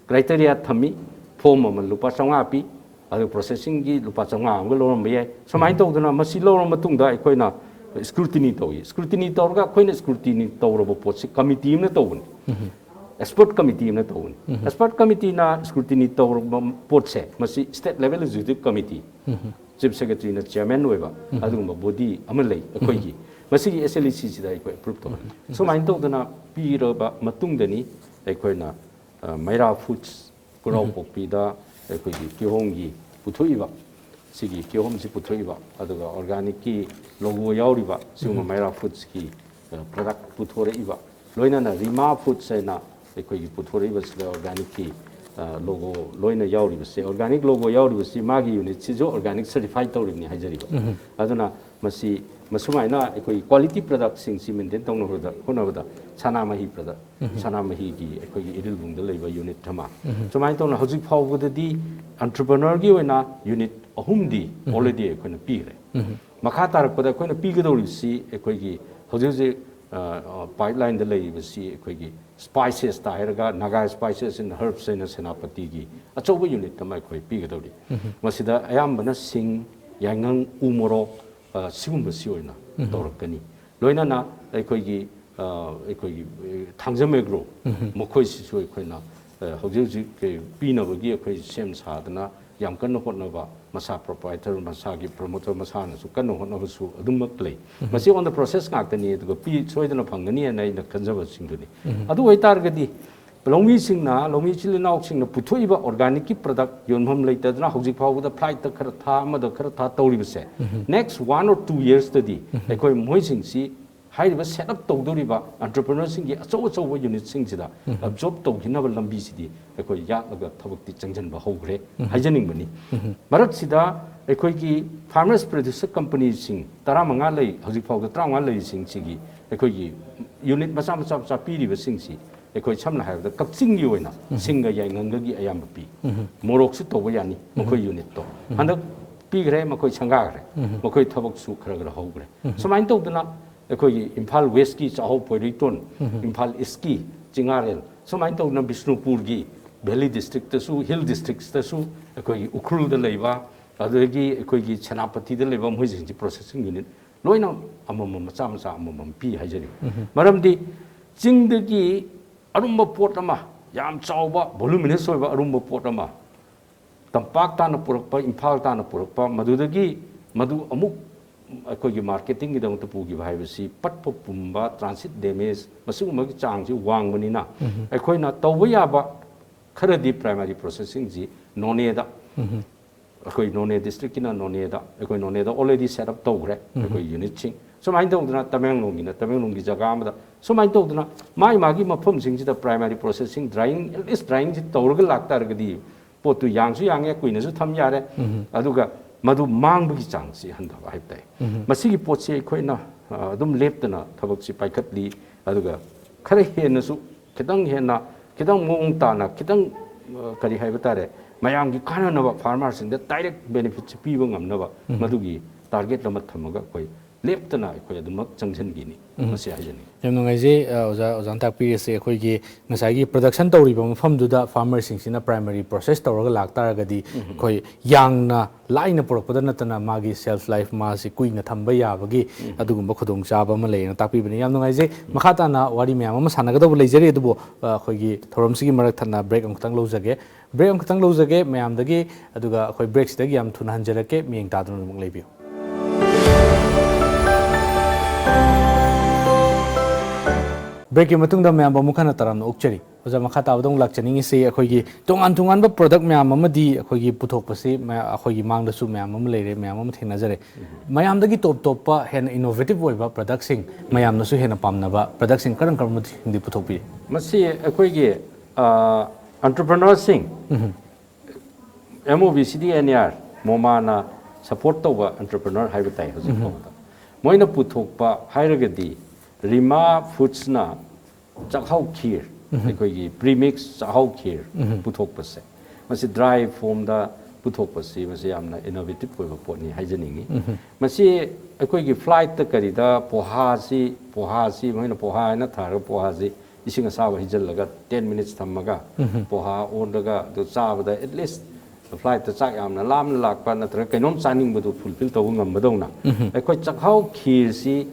ꯀ꯭ꯔꯥꯏꯇꯦꯔꯤꯌꯥ ꯊꯝꯃꯤ, ꯐꯣꯔꯝ ꯑꯃ ꯂꯨꯄꯥ ꯆꯥꯝꯃꯉꯥ ꯄꯤ, ꯑꯗꯨꯒ ꯄ꯭ꯔꯣꯁꯦꯁꯤꯡꯒꯤ ꯂꯨꯄꯥ ꯆꯥꯝꯃꯉꯥ ꯑꯃꯒ ꯂꯧꯔꯝꯕ ꯌꯥꯏ꯫ ꯁꯨꯃꯥꯏꯅ ꯇꯧꯗꯅ ꯃꯁꯤ ꯂꯧꯔꯕ ꯃꯇꯨꯡꯗ ꯑꯩꯈꯣꯏꯅ ꯁ꯭ꯀ꯭ꯔꯨꯇꯤꯅꯤ ꯇꯧꯏ꯫ ꯁ꯭ꯀ꯭ꯔꯨꯇꯤꯅꯤ ꯇꯧꯔꯒ ꯑꯩꯈꯣꯏꯅ ꯁ꯭ꯀ꯭ꯔꯨꯇꯤꯅꯤ ꯇꯧꯔꯕ ꯄꯣꯠꯁꯤ ꯀꯃꯤꯇꯤ ꯑꯃꯅ ꯇꯧꯕꯅꯤ꯫ ꯑꯦꯛꯁꯄꯔꯠ ꯀꯃꯤꯇꯤ ꯑꯃꯅ ꯇꯧꯕꯅꯤ꯫ ꯑꯦꯛꯁꯄꯔꯠ ꯀꯃꯤꯇꯤꯅ ꯁ꯭ꯀ꯭ꯔꯨꯇꯤꯅꯤ ꯇꯧꯔꯕ ꯄꯣꯠꯁꯦ, ꯃꯁꯤ state level executive committee, chief ꯁꯦꯀ꯭ꯔꯦꯇꯔꯤꯅ ꯆꯤꯌꯔꯃꯦꯟ ꯑꯣꯏꯕ ꯑꯗꯨꯒꯨꯝꯕ ꯕꯣꯗꯤ ꯑꯃ ꯂꯩ ꯑꯩꯈꯣꯏꯒꯤ꯫ ꯃꯁꯤꯒꯤ ꯑꯦꯁ ꯑꯦꯜ ꯏ ꯁꯤꯁꯤꯗ ꯑꯩꯈꯣꯏ ꯑꯦꯄ꯭ꯔꯨꯞ ꯇꯧꯕꯅꯤ꯫ ꯁꯨꯃꯥꯏꯅ ꯇꯧꯗꯅ ꯄꯤꯔꯕ ꯃꯇꯨꯡꯗꯅꯤ ꯑꯩꯈꯣꯏꯅ, ꯑ, ꯃꯩꯔꯥ ꯐꯨꯗꯁ ꯀꯨꯔꯥꯎꯄꯣꯛꯄꯤꯗ ꯑꯩꯈꯣꯏꯒꯤ ꯀꯤꯍꯣꯝꯒꯤ ꯄꯨꯊꯣꯛꯏꯕ, ꯁꯤꯒꯤ ꯀꯤꯍꯣꯝꯁꯤ ꯄꯨꯊꯣꯛꯏꯕ, ꯑꯗꯨꯒ ꯑꯣꯔꯒꯥꯅꯤꯛꯀꯤ ꯂꯣꯒꯣ ꯌꯥꯎꯔꯤꯕ ꯁꯤꯒꯨꯝꯕ ꯃꯩꯔꯥ ꯐꯨꯗꯁꯀꯤ, ꯑ, ꯄ꯭ꯔꯗꯛ ꯄꯨꯊꯣꯔꯛꯏꯕ, ꯂꯣꯏꯅꯅ ꯔꯤꯃꯥ ꯐꯨꯗꯁ ꯍꯥꯏꯅ ꯑꯩꯈꯣꯏꯒꯤ ꯄꯨꯊꯣꯔꯛꯏꯕꯁꯤꯗ ꯑꯣꯔꯒꯥꯅꯤꯛꯀꯤ, ꯑ, ꯂꯣꯒꯣ ꯂꯣꯏꯅ ꯌꯥꯎꯔꯤꯕꯁꯤ, ꯑꯣꯔꯒꯥꯅꯤꯛ ꯂꯣꯒꯣ ꯌꯥꯎꯔꯤꯕꯁꯤ ꯃꯥꯒꯤ ꯌꯨꯅꯤꯠꯁꯤꯁꯨ ꯑꯣꯔꯒꯥꯅꯤꯛ ꯁꯔꯇꯤꯐꯥꯏ ꯇꯧꯔꯤꯕꯅꯤ ꯍꯥꯏꯖꯔꯤꯕ꯫ ꯑꯗꯨꯅ ꯃꯁꯤ, ꯃꯁꯨꯃꯥꯏꯅ ꯑꯩꯈꯣꯏꯒꯤ ꯀ꯭ꯋꯥꯂꯤꯇꯤ ꯄ꯭ꯔꯗꯛꯁꯤꯡꯁꯤ ꯃꯦꯟꯇꯦꯟ ꯇꯧꯅꯕꯗ ꯍꯣꯠꯅꯕꯗ ꯁꯅꯥꯃꯍꯤ ꯄ꯭ꯔꯗꯛ, ꯁꯅꯥꯃꯍꯤꯒꯤ ꯑꯩꯈꯣꯏꯒꯤ ꯏꯔꯤꯜꯕꯨꯡꯗ ꯂꯩꯕ ꯌꯨꯅꯤꯠ ꯑꯃ, ꯁꯨꯃꯥꯏꯅ ꯇꯧꯅ ꯍꯧꯖꯤꯛ ꯐꯥꯎꯕꯗꯗꯤ ꯑꯦꯟꯇꯔꯄ꯭ꯔꯤꯅꯔꯒꯤ ꯑꯣꯏꯅ ꯌꯨꯅꯤꯠ ꯑꯍꯨꯝꯗꯤ ꯑꯣꯜꯔꯦꯗꯤ ꯑꯩꯈꯣꯏꯅ ꯄꯤꯈ꯭ꯔꯦ꯫ ꯃꯈꯥ ꯇꯥꯔꯛꯄꯗ ꯑꯩꯈꯣꯏꯅ ꯄꯤꯒꯗꯧꯔꯤꯕꯁꯤ ꯑꯩꯈꯣꯏꯒꯤ ꯍꯧꯖꯤꯛ ꯍꯧꯖꯤꯛ, ꯑ, ꯑ, ꯄꯥꯏꯞꯂꯥꯏꯟꯗ ꯂꯩꯔꯤꯕꯁꯤ ꯑꯩꯈꯣꯏꯒꯤ ꯁ꯭ꯄꯥꯏꯁꯦꯁꯇ ꯍꯥꯏꯔꯒ ꯅꯥꯒꯥ ꯁ꯭ꯄꯥꯏꯁꯦꯁ ꯑꯦꯟ ꯍꯔꯕꯁ ꯍꯥꯏꯅ ꯁꯦꯅꯥꯄꯇꯤꯒꯤ ꯑꯆꯧꯕ ꯌꯨꯅꯤꯠ ꯑꯃ ꯑꯩꯈꯣꯏ ꯄꯤꯒꯗꯧꯔꯤ꯫ ꯃꯁꯤꯗ ꯑꯌꯥꯝꯕꯅ ꯁꯤꯡ, ꯌꯥꯏꯉꯪ, ꯎ ꯃꯣꯔꯣꯛ, ꯑ, ꯁꯤꯒꯨꯝꯕꯁꯤ ꯑꯣꯏꯅ ꯇꯧꯔꯛꯀꯅꯤ꯫ ꯂꯣꯏꯅꯅ ꯑꯩꯈꯣꯏꯒꯤ, ꯑ, ꯑꯩꯈꯣꯏꯒꯤ, ꯑ, ꯊꯥꯡꯖꯝ ꯑꯦꯒ꯭ꯔꯣ, ꯃꯈꯣꯏꯁꯤꯁꯨ ꯑꯩꯈꯣꯏꯅ, ꯑ, ꯍꯧꯖꯤꯛ ꯍꯧꯖꯤꯛ, ꯑ, ꯄꯤꯅꯕꯒꯤ ꯑꯩꯈꯣꯏ ꯁꯦꯝ ꯁꯥꯗꯅ ꯌꯥꯝ ꯀꯟꯅ ꯍꯣꯠꯅꯕ, ꯃꯁꯥ proprietor, ꯃꯁꯥꯒꯤ promoter ꯃꯁꯥꯅꯁꯨ ꯀꯟꯅ ꯍꯣꯠꯅꯕꯁꯨ ꯑꯗꯨꯃꯛ ꯂꯩ꯫ ꯃꯁꯤ on the process ꯉꯥꯛꯇꯅꯤ, ꯑꯗꯨꯒ ꯄꯤ ꯁꯣꯏꯗꯅ ꯐꯪꯒꯅꯤ ꯍꯥꯏꯅ ꯑꯩꯅ ꯈꯟꯖꯕꯁꯤꯡꯗꯨꯅꯤ꯫ ꯑꯗꯨ ꯑꯣꯏꯇꯥꯔꯒꯗꯤ ꯂꯧꯃꯤꯁꯤꯡꯅ, ꯂꯧꯃꯤ ꯏꯆꯤꯜ ꯏꯅꯥꯎꯁꯤꯡꯅ ꯄꯨꯊꯣꯛꯏꯕ organicꯀꯤ product ꯌꯣꯟꯐꯝ ꯂꯩꯇꯗꯅ ꯍꯧꯖꯤꯛ ꯐꯥꯎꯕꯗ flightꯇ ꯈꯔ ꯊꯥ, ꯑꯃꯗ ꯈꯔ ꯊꯥ ꯇꯧꯔꯤꯕꯁꯦ, next one or two yearsꯇꯗꯤ ꯑꯩꯈꯣꯏ ꯃꯣꯏꯁꯤꯡꯁꯤ ꯍꯥꯏꯔꯤꯕ set up ꯇꯧꯗꯧꯔꯤꯕ entrepreneurꯁꯤꯡꯒꯤ ꯑꯆꯧ ꯑꯆꯧꯕ unitꯁꯤꯡꯁꯤꯗ absorb ꯇꯧꯈꯤꯅꯕ ꯂꯝꯕꯤꯁꯤꯗꯤ ꯑꯩꯈꯣꯏ ꯌꯥꯠꯂꯒ ꯊꯕꯛꯇꯤ ꯆꯪꯁꯤꯟꯕ ꯍꯧꯈ꯭ꯔꯦ ꯍꯥꯏꯖꯅꯤꯡꯕꯅꯤ꯫ ꯃꯔꯛꯁꯤꯗ ꯑꯩꯈꯣꯏꯒꯤ farmers producer companyꯁꯤꯡ ꯇꯔꯥꯃꯉꯥ ꯂꯩ, ꯍꯧꯖꯤꯛ ꯐꯥꯎꯗ ꯇꯔꯥꯃꯉꯥ ꯂꯩꯔꯤꯁꯤꯡꯁꯤꯒꯤ ꯑꯩꯈꯣꯏꯒꯤ unit ꯃꯆꯥ ꯃꯆꯥ ꯃꯆꯥ ꯄꯤꯔꯤꯕꯁꯤꯡꯁꯤ ꯑꯩꯈꯣꯏ ꯁꯝꯅ ꯍꯥꯏꯔꯕꯗ ꯀꯛꯆꯤꯡꯒꯤ ꯑꯣꯏꯅ ꯁꯤꯡꯒ ꯌꯥꯏꯉꯪꯒꯒꯤ ꯑꯌꯥꯝꯕ ꯄꯤ꯫ ꯃꯣꯔꯣꯛꯁꯨ ꯇꯧꯕ ꯌꯥꯅꯤ ꯃꯈꯣꯏ unitꯇꯣ꯫ ꯍꯟꯗꯛ ꯄꯤꯈ꯭ꯔꯦ, ꯃꯈꯣꯏ ꯁꯪꯒꯥꯈ꯭ꯔꯦ, ꯃꯈꯣꯏ ꯊꯕꯛꯁꯨ ꯈꯔ ꯈꯔ ꯍꯧꯈ꯭ꯔꯦ꯫ ꯁꯨꯃꯥꯏꯅ ꯇꯧꯗꯅ ꯑꯩꯈꯣꯏꯒꯤ ꯏꯝꯐꯥꯜ Westꯀꯤ ꯆꯥꯛꯍꯧ ꯄꯣꯏꯔꯩꯇꯣꯟ, ꯏꯝꯐꯥꯜ Eastꯀꯤ ꯆꯤꯡꯉꯥꯔꯦꯜ, ꯁꯨꯃꯥꯏꯅ ꯇꯧꯗꯅ ꯕꯤꯁꯅꯨꯄꯨꯔꯒꯤ valley districtꯇꯁꯨ, hill districtsꯇꯁꯨ ꯑꯩꯈꯣꯏꯒꯤ ꯎꯈ꯭ꯔꯨꯜꯗ ꯂꯩꯕ, ꯑꯗꯨꯗꯒꯤ ꯑꯩꯈꯣꯏꯒꯤ ꯁꯦꯅꯥꯄꯇꯤꯗ ꯂꯩꯕ ꯃꯣꯏꯁꯤꯡꯁꯤ processing unit ꯂꯣꯏꯅ ꯑꯃꯃꯝ ꯃꯆꯥ ꯃꯆꯥ ꯑꯃꯃꯝ ꯄꯤ ꯍꯥꯏꯖꯔꯤꯕ꯫ ꯃꯔꯝꯗꯤ ꯆꯤꯡꯗꯒꯤ ꯑꯔꯨꯝꯕ ꯄꯣꯠ ꯑꯃ, ꯌꯥꯝ ꯆꯥꯎꯕ voluminous ꯑꯣꯏꯕ ꯑꯔꯨꯝꯕ ꯄꯣꯠ ꯑꯃ ꯇꯝꯄꯥꯛ ꯇꯥꯅ ꯄꯨꯔꯛꯄ, ꯏꯝꯐꯥꯜ ꯇꯥꯅ ꯄꯨꯔꯛꯄ, ꯃꯗꯨꯗꯒꯤ ꯃꯗꯨ ꯑꯃꯨꯛ ꯑꯩꯈꯣꯏꯒꯤ marketingꯒꯤꯗꯃꯛꯇ ꯄꯨꯈꯤꯕ ꯍꯥꯏꯕꯁꯤ ꯄꯠꯄ ꯄꯨꯝꯕ, transit damage, ꯃꯁꯤꯒꯨꯝꯕꯒꯤ ꯆꯥꯡꯁꯤ ꯋꯥꯡꯕꯅꯤꯅ ꯑꯩꯈꯣꯏꯅ ꯇꯧꯕ ꯌꯥꯕ ꯈꯔꯗꯤ primary processingꯁꯤ ꯅꯣꯅꯦꯗ, ꯑꯩꯈꯣꯏ ꯅꯣꯅꯦ districtꯀꯤꯅ ꯅꯣꯅꯦꯗ, ꯑꯩꯈꯣꯏ ꯅꯣꯅꯦꯗ already set up ꯇꯧꯈ꯭ꯔꯦ ꯑꯩꯈꯣꯏ unitꯁꯤꯡ꯫ ꯁꯨꯃꯥꯏꯅ ꯇꯧꯗꯅ ꯇꯃꯦꯡꯂꯣꯡꯒꯤꯅ ꯇꯃꯦꯡꯂꯣꯡꯒꯤ ꯖꯒꯥ ꯑꯃꯗ, ꯁꯨꯃꯥꯏꯅ ꯇꯧꯗꯅ ꯃꯥꯒꯤ ꯃꯥꯒꯤ ꯃꯐꯝꯁꯤꯡꯁꯤꯗ primary processing, drying, at least dryingꯁꯤ ꯇꯧꯔꯒ ꯂꯥꯛꯇꯥꯔꯒꯗꯤ ꯄꯣꯠꯇꯨ ꯌꯥꯡꯁꯨ ꯌꯥꯡꯉꯦ, ꯀꯨꯏꯅꯁꯨ ꯊꯝ ꯌꯥꯔꯦ, ꯑꯗꯨꯒ ꯃꯗꯨ ꯃꯥꯡꯕꯒꯤ ꯆꯥꯡꯁꯤ ꯍꯟꯊꯕ ꯍꯥꯏꯕ ꯇꯥꯏ꯫ ꯃꯁꯤꯒꯤ ꯄꯣꯠꯁꯤ ꯑꯩꯈꯣꯏꯅ, ꯑ, ꯑꯗꯨꯝ ꯂꯦꯞꯇꯅ ꯊꯕꯛꯁꯤ ꯄꯥꯏꯈꯠꯂꯤ꯫ ꯑꯗꯨꯒ ꯈꯔ ꯍꯦꯟꯅꯁꯨ, ꯈꯤꯇꯪ ꯍꯦꯟꯅ, ꯈꯤꯇꯪ ꯃꯑꯣꯡ ꯇꯥꯅ, ꯈꯤꯇꯪ, ꯑ, ꯀꯔꯤ ꯍꯥꯏꯕ ꯇꯥꯔꯦ, ꯃꯌꯥꯝꯒꯤ ꯀꯥꯟꯅꯅꯕ farmerꯁꯤꯡꯗ direct benefitꯁꯤ ꯄꯤꯕ ꯉꯝꯅꯕ ꯃꯗꯨꯒꯤ target ꯑꯃ ꯊꯝꯃꯒ ꯑꯩꯈꯣꯏ ꯂꯦꯞꯇꯅ ꯑꯩꯈꯣꯏ ꯑꯗꯨꯃꯛ ꯆꯪꯁꯤꯟꯕꯤꯅꯤ꯫ ꯃꯁꯤ ꯍꯥꯏꯖꯅꯤꯡꯉꯤ꯫ ꯌꯥꯝ ꯅꯨꯡꯉꯥꯏꯖꯩ꯫ ꯑ, ꯑꯣꯖꯥ, ꯑꯣꯖꯥꯅ ꯇꯥꯛꯄꯤꯔꯤꯁꯦ ꯑꯩꯈꯣꯏꯒꯤ ꯉꯁꯥꯏꯒꯤ production ꯇꯧꯔꯤꯕ ꯃꯐꯝꯗꯨꯗ farmerꯁꯤꯡꯁꯤꯅ primary process ꯇꯧꯔꯒ ꯂꯥꯛꯇꯥꯔꯒꯗꯤ ꯑꯩꯈꯣꯏ ꯌꯥꯡꯅ ꯂꯥꯏꯅ ꯄꯨꯔꯛꯄꯗ ꯅꯠꯇꯅ ꯃꯥꯒꯤ shelf life, ꯃꯥꯁꯤ ꯀꯨꯏꯅ ꯊꯝꯕ ꯌꯥꯕꯒꯤ ꯑꯗꯨꯒꯨꯝꯕ ꯈꯨꯗꯣꯡꯆꯥꯕ ꯑꯃ ꯂꯩꯌꯦꯅ ꯇꯥꯛꯄꯤꯕꯅꯤ꯫ ꯌꯥꯝ ꯅꯨꯡꯉꯥꯏꯖꯩ꯫ ꯃꯈꯥ ꯇꯥꯅ ꯋꯥꯔꯤ ꯃꯌꯥꯝ ꯑꯃ ꯁꯥꯟꯅꯒꯗꯧꯕ ꯂꯩꯖꯔꯤ, ꯑꯗꯨꯕꯨ ꯑ, ꯑꯩꯈꯣꯏꯒꯤ ꯊꯧꯔꯝꯁꯤꯒꯤ ꯃꯔꯛ ꯊꯠꯅ break ꯑꯃꯈꯛꯇꯪ ꯂꯧꯖꯒꯦ꯫ Break ꯑꯃꯈꯛꯇꯪ ꯂꯧꯖꯒꯦ ꯃꯌꯥꯝꯗꯒꯤ, ꯑꯗꯨꯒ ꯑꯩꯈꯣꯏ breakꯁꯤꯗꯒꯤ ꯌꯥꯝ ꯊꯨꯅ ꯍꯟꯖꯔꯛꯀꯦ, ꯃꯤꯠꯌꯦꯡ ꯇꯥꯗꯨꯅ ꯑꯗꯨꯃꯛ ꯂꯩꯕꯤꯌꯨ꯫ Breakꯀꯤ ꯃꯇꯨꯡꯗ ꯃꯌꯥꯝꯕꯨ ꯑꯃꯨꯛ ꯍꯟꯅ ꯇꯔꯥꯝꯅ ꯑꯣꯛꯆꯔꯤ꯫ ꯑꯣꯖꯥ, ꯃꯈꯥ ꯇꯥꯕꯗ ꯑꯃꯨꯛ ꯂꯥꯛꯆꯅꯤꯡꯉꯤꯁꯤ, ꯑꯩꯈꯣꯏꯒꯤ ꯇꯣꯉꯥꯟ ꯇꯣꯉꯥꯟꯕ product ꯃꯌꯥꯝ ꯑꯃꯗꯤ ꯑꯩꯈꯣꯏꯒꯤ ꯄꯨꯊꯣꯛꯄꯁꯤ ꯃꯌꯥ-, ꯑꯩꯈꯣꯏꯒꯤ ꯃꯥꯡꯗꯁꯨ ꯃꯌꯥꯝ ꯑꯃ ꯂꯩꯔꯦ, ꯃꯌꯥꯝ ꯑꯃ ꯊꯦꯡꯅꯖꯔꯦ꯫ ꯃꯌꯥꯝꯗꯒꯤ ꯇꯣꯞ ꯇꯣꯞꯄ ꯍꯦꯟꯅ innovative ꯑꯣꯏꯕ productꯁꯤꯡ, ꯃꯌꯥꯝꯅꯁꯨ ꯍꯦꯟꯅ ꯄꯥꯝꯅꯕ productꯁꯤꯡ ꯀꯔꯝ ꯀꯔꯝꯕꯁꯤꯡꯗꯤ ꯄꯨꯊꯣꯛꯄꯤꯔꯤ? ꯃꯁꯤ ꯑꯩꯈꯣꯏꯒꯤ entrepreneurꯁꯤꯡ, MOBCD NER, ꯃꯣꯃꯥꯅ support ꯇꯧꯕ entrepreneur ꯍꯥꯏꯕ ꯇꯥꯏ ꯍꯧꯖꯤꯛ ꯐꯥꯎꯕꯗ꯫ ꯃꯣꯏꯅ ꯄꯨꯊꯣꯛꯄ ꯍꯥꯏꯔꯒꯗꯤ ꯔꯤꯃꯥ ꯐꯨꯗꯁꯅ ꯆꯥꯛꯍꯥꯎ ꯈꯤꯔ, ꯑꯩꯈꯣꯏꯒꯤ premix ꯆꯥꯛꯍꯥꯎ ꯈꯤꯔ ꯄꯨꯊꯣꯛꯄꯁꯦ, ꯃꯁꯤ dry formꯗ ꯄꯨꯊꯣꯛꯄꯁꯤ, ꯃꯁꯤ ꯌꯥꯝꯅ innovative ꯑꯣꯏꯕ ꯄꯣꯠꯅꯤ ꯍꯥꯏꯖꯅꯤꯡꯉꯤ꯫ ꯃꯁꯤ ꯑꯩꯈꯣꯏꯒꯤ flightꯇ ꯀꯔꯤꯗ ꯄꯣꯍꯥꯁꯤ, ꯄꯣꯍꯥꯁꯤ ꯃꯣꯏꯅ ꯄꯣꯍꯥ ꯍꯥꯏꯅ ꯊꯥꯔꯒ ꯄꯣꯍꯥꯁꯤ ꯏꯁꯤꯡ ꯑꯁꯥꯕ ꯍꯩꯖꯤꯜꯂꯒ ten minutes ꯊꯝꯃꯒ ꯄꯣꯍꯥ ꯑꯣꯟꯂꯒ ꯑꯗꯨ ꯆꯥꯕꯗ at least flightꯇ ꯆꯥꯛ ꯌꯥꯝꯅ ꯂꯥꯝꯅ ꯂꯥꯛꯄ ꯅꯠꯇ꯭ꯔꯒ ꯀꯩꯅꯣꯝ ꯆꯥꯅꯤꯡꯕꯗꯨ fulfill ꯇꯧꯕ ꯉꯝꯕꯗꯧꯅ ꯑꯩꯈꯣꯏ ꯆꯥꯛꯍꯥꯎ ꯈꯤꯔꯁꯤ,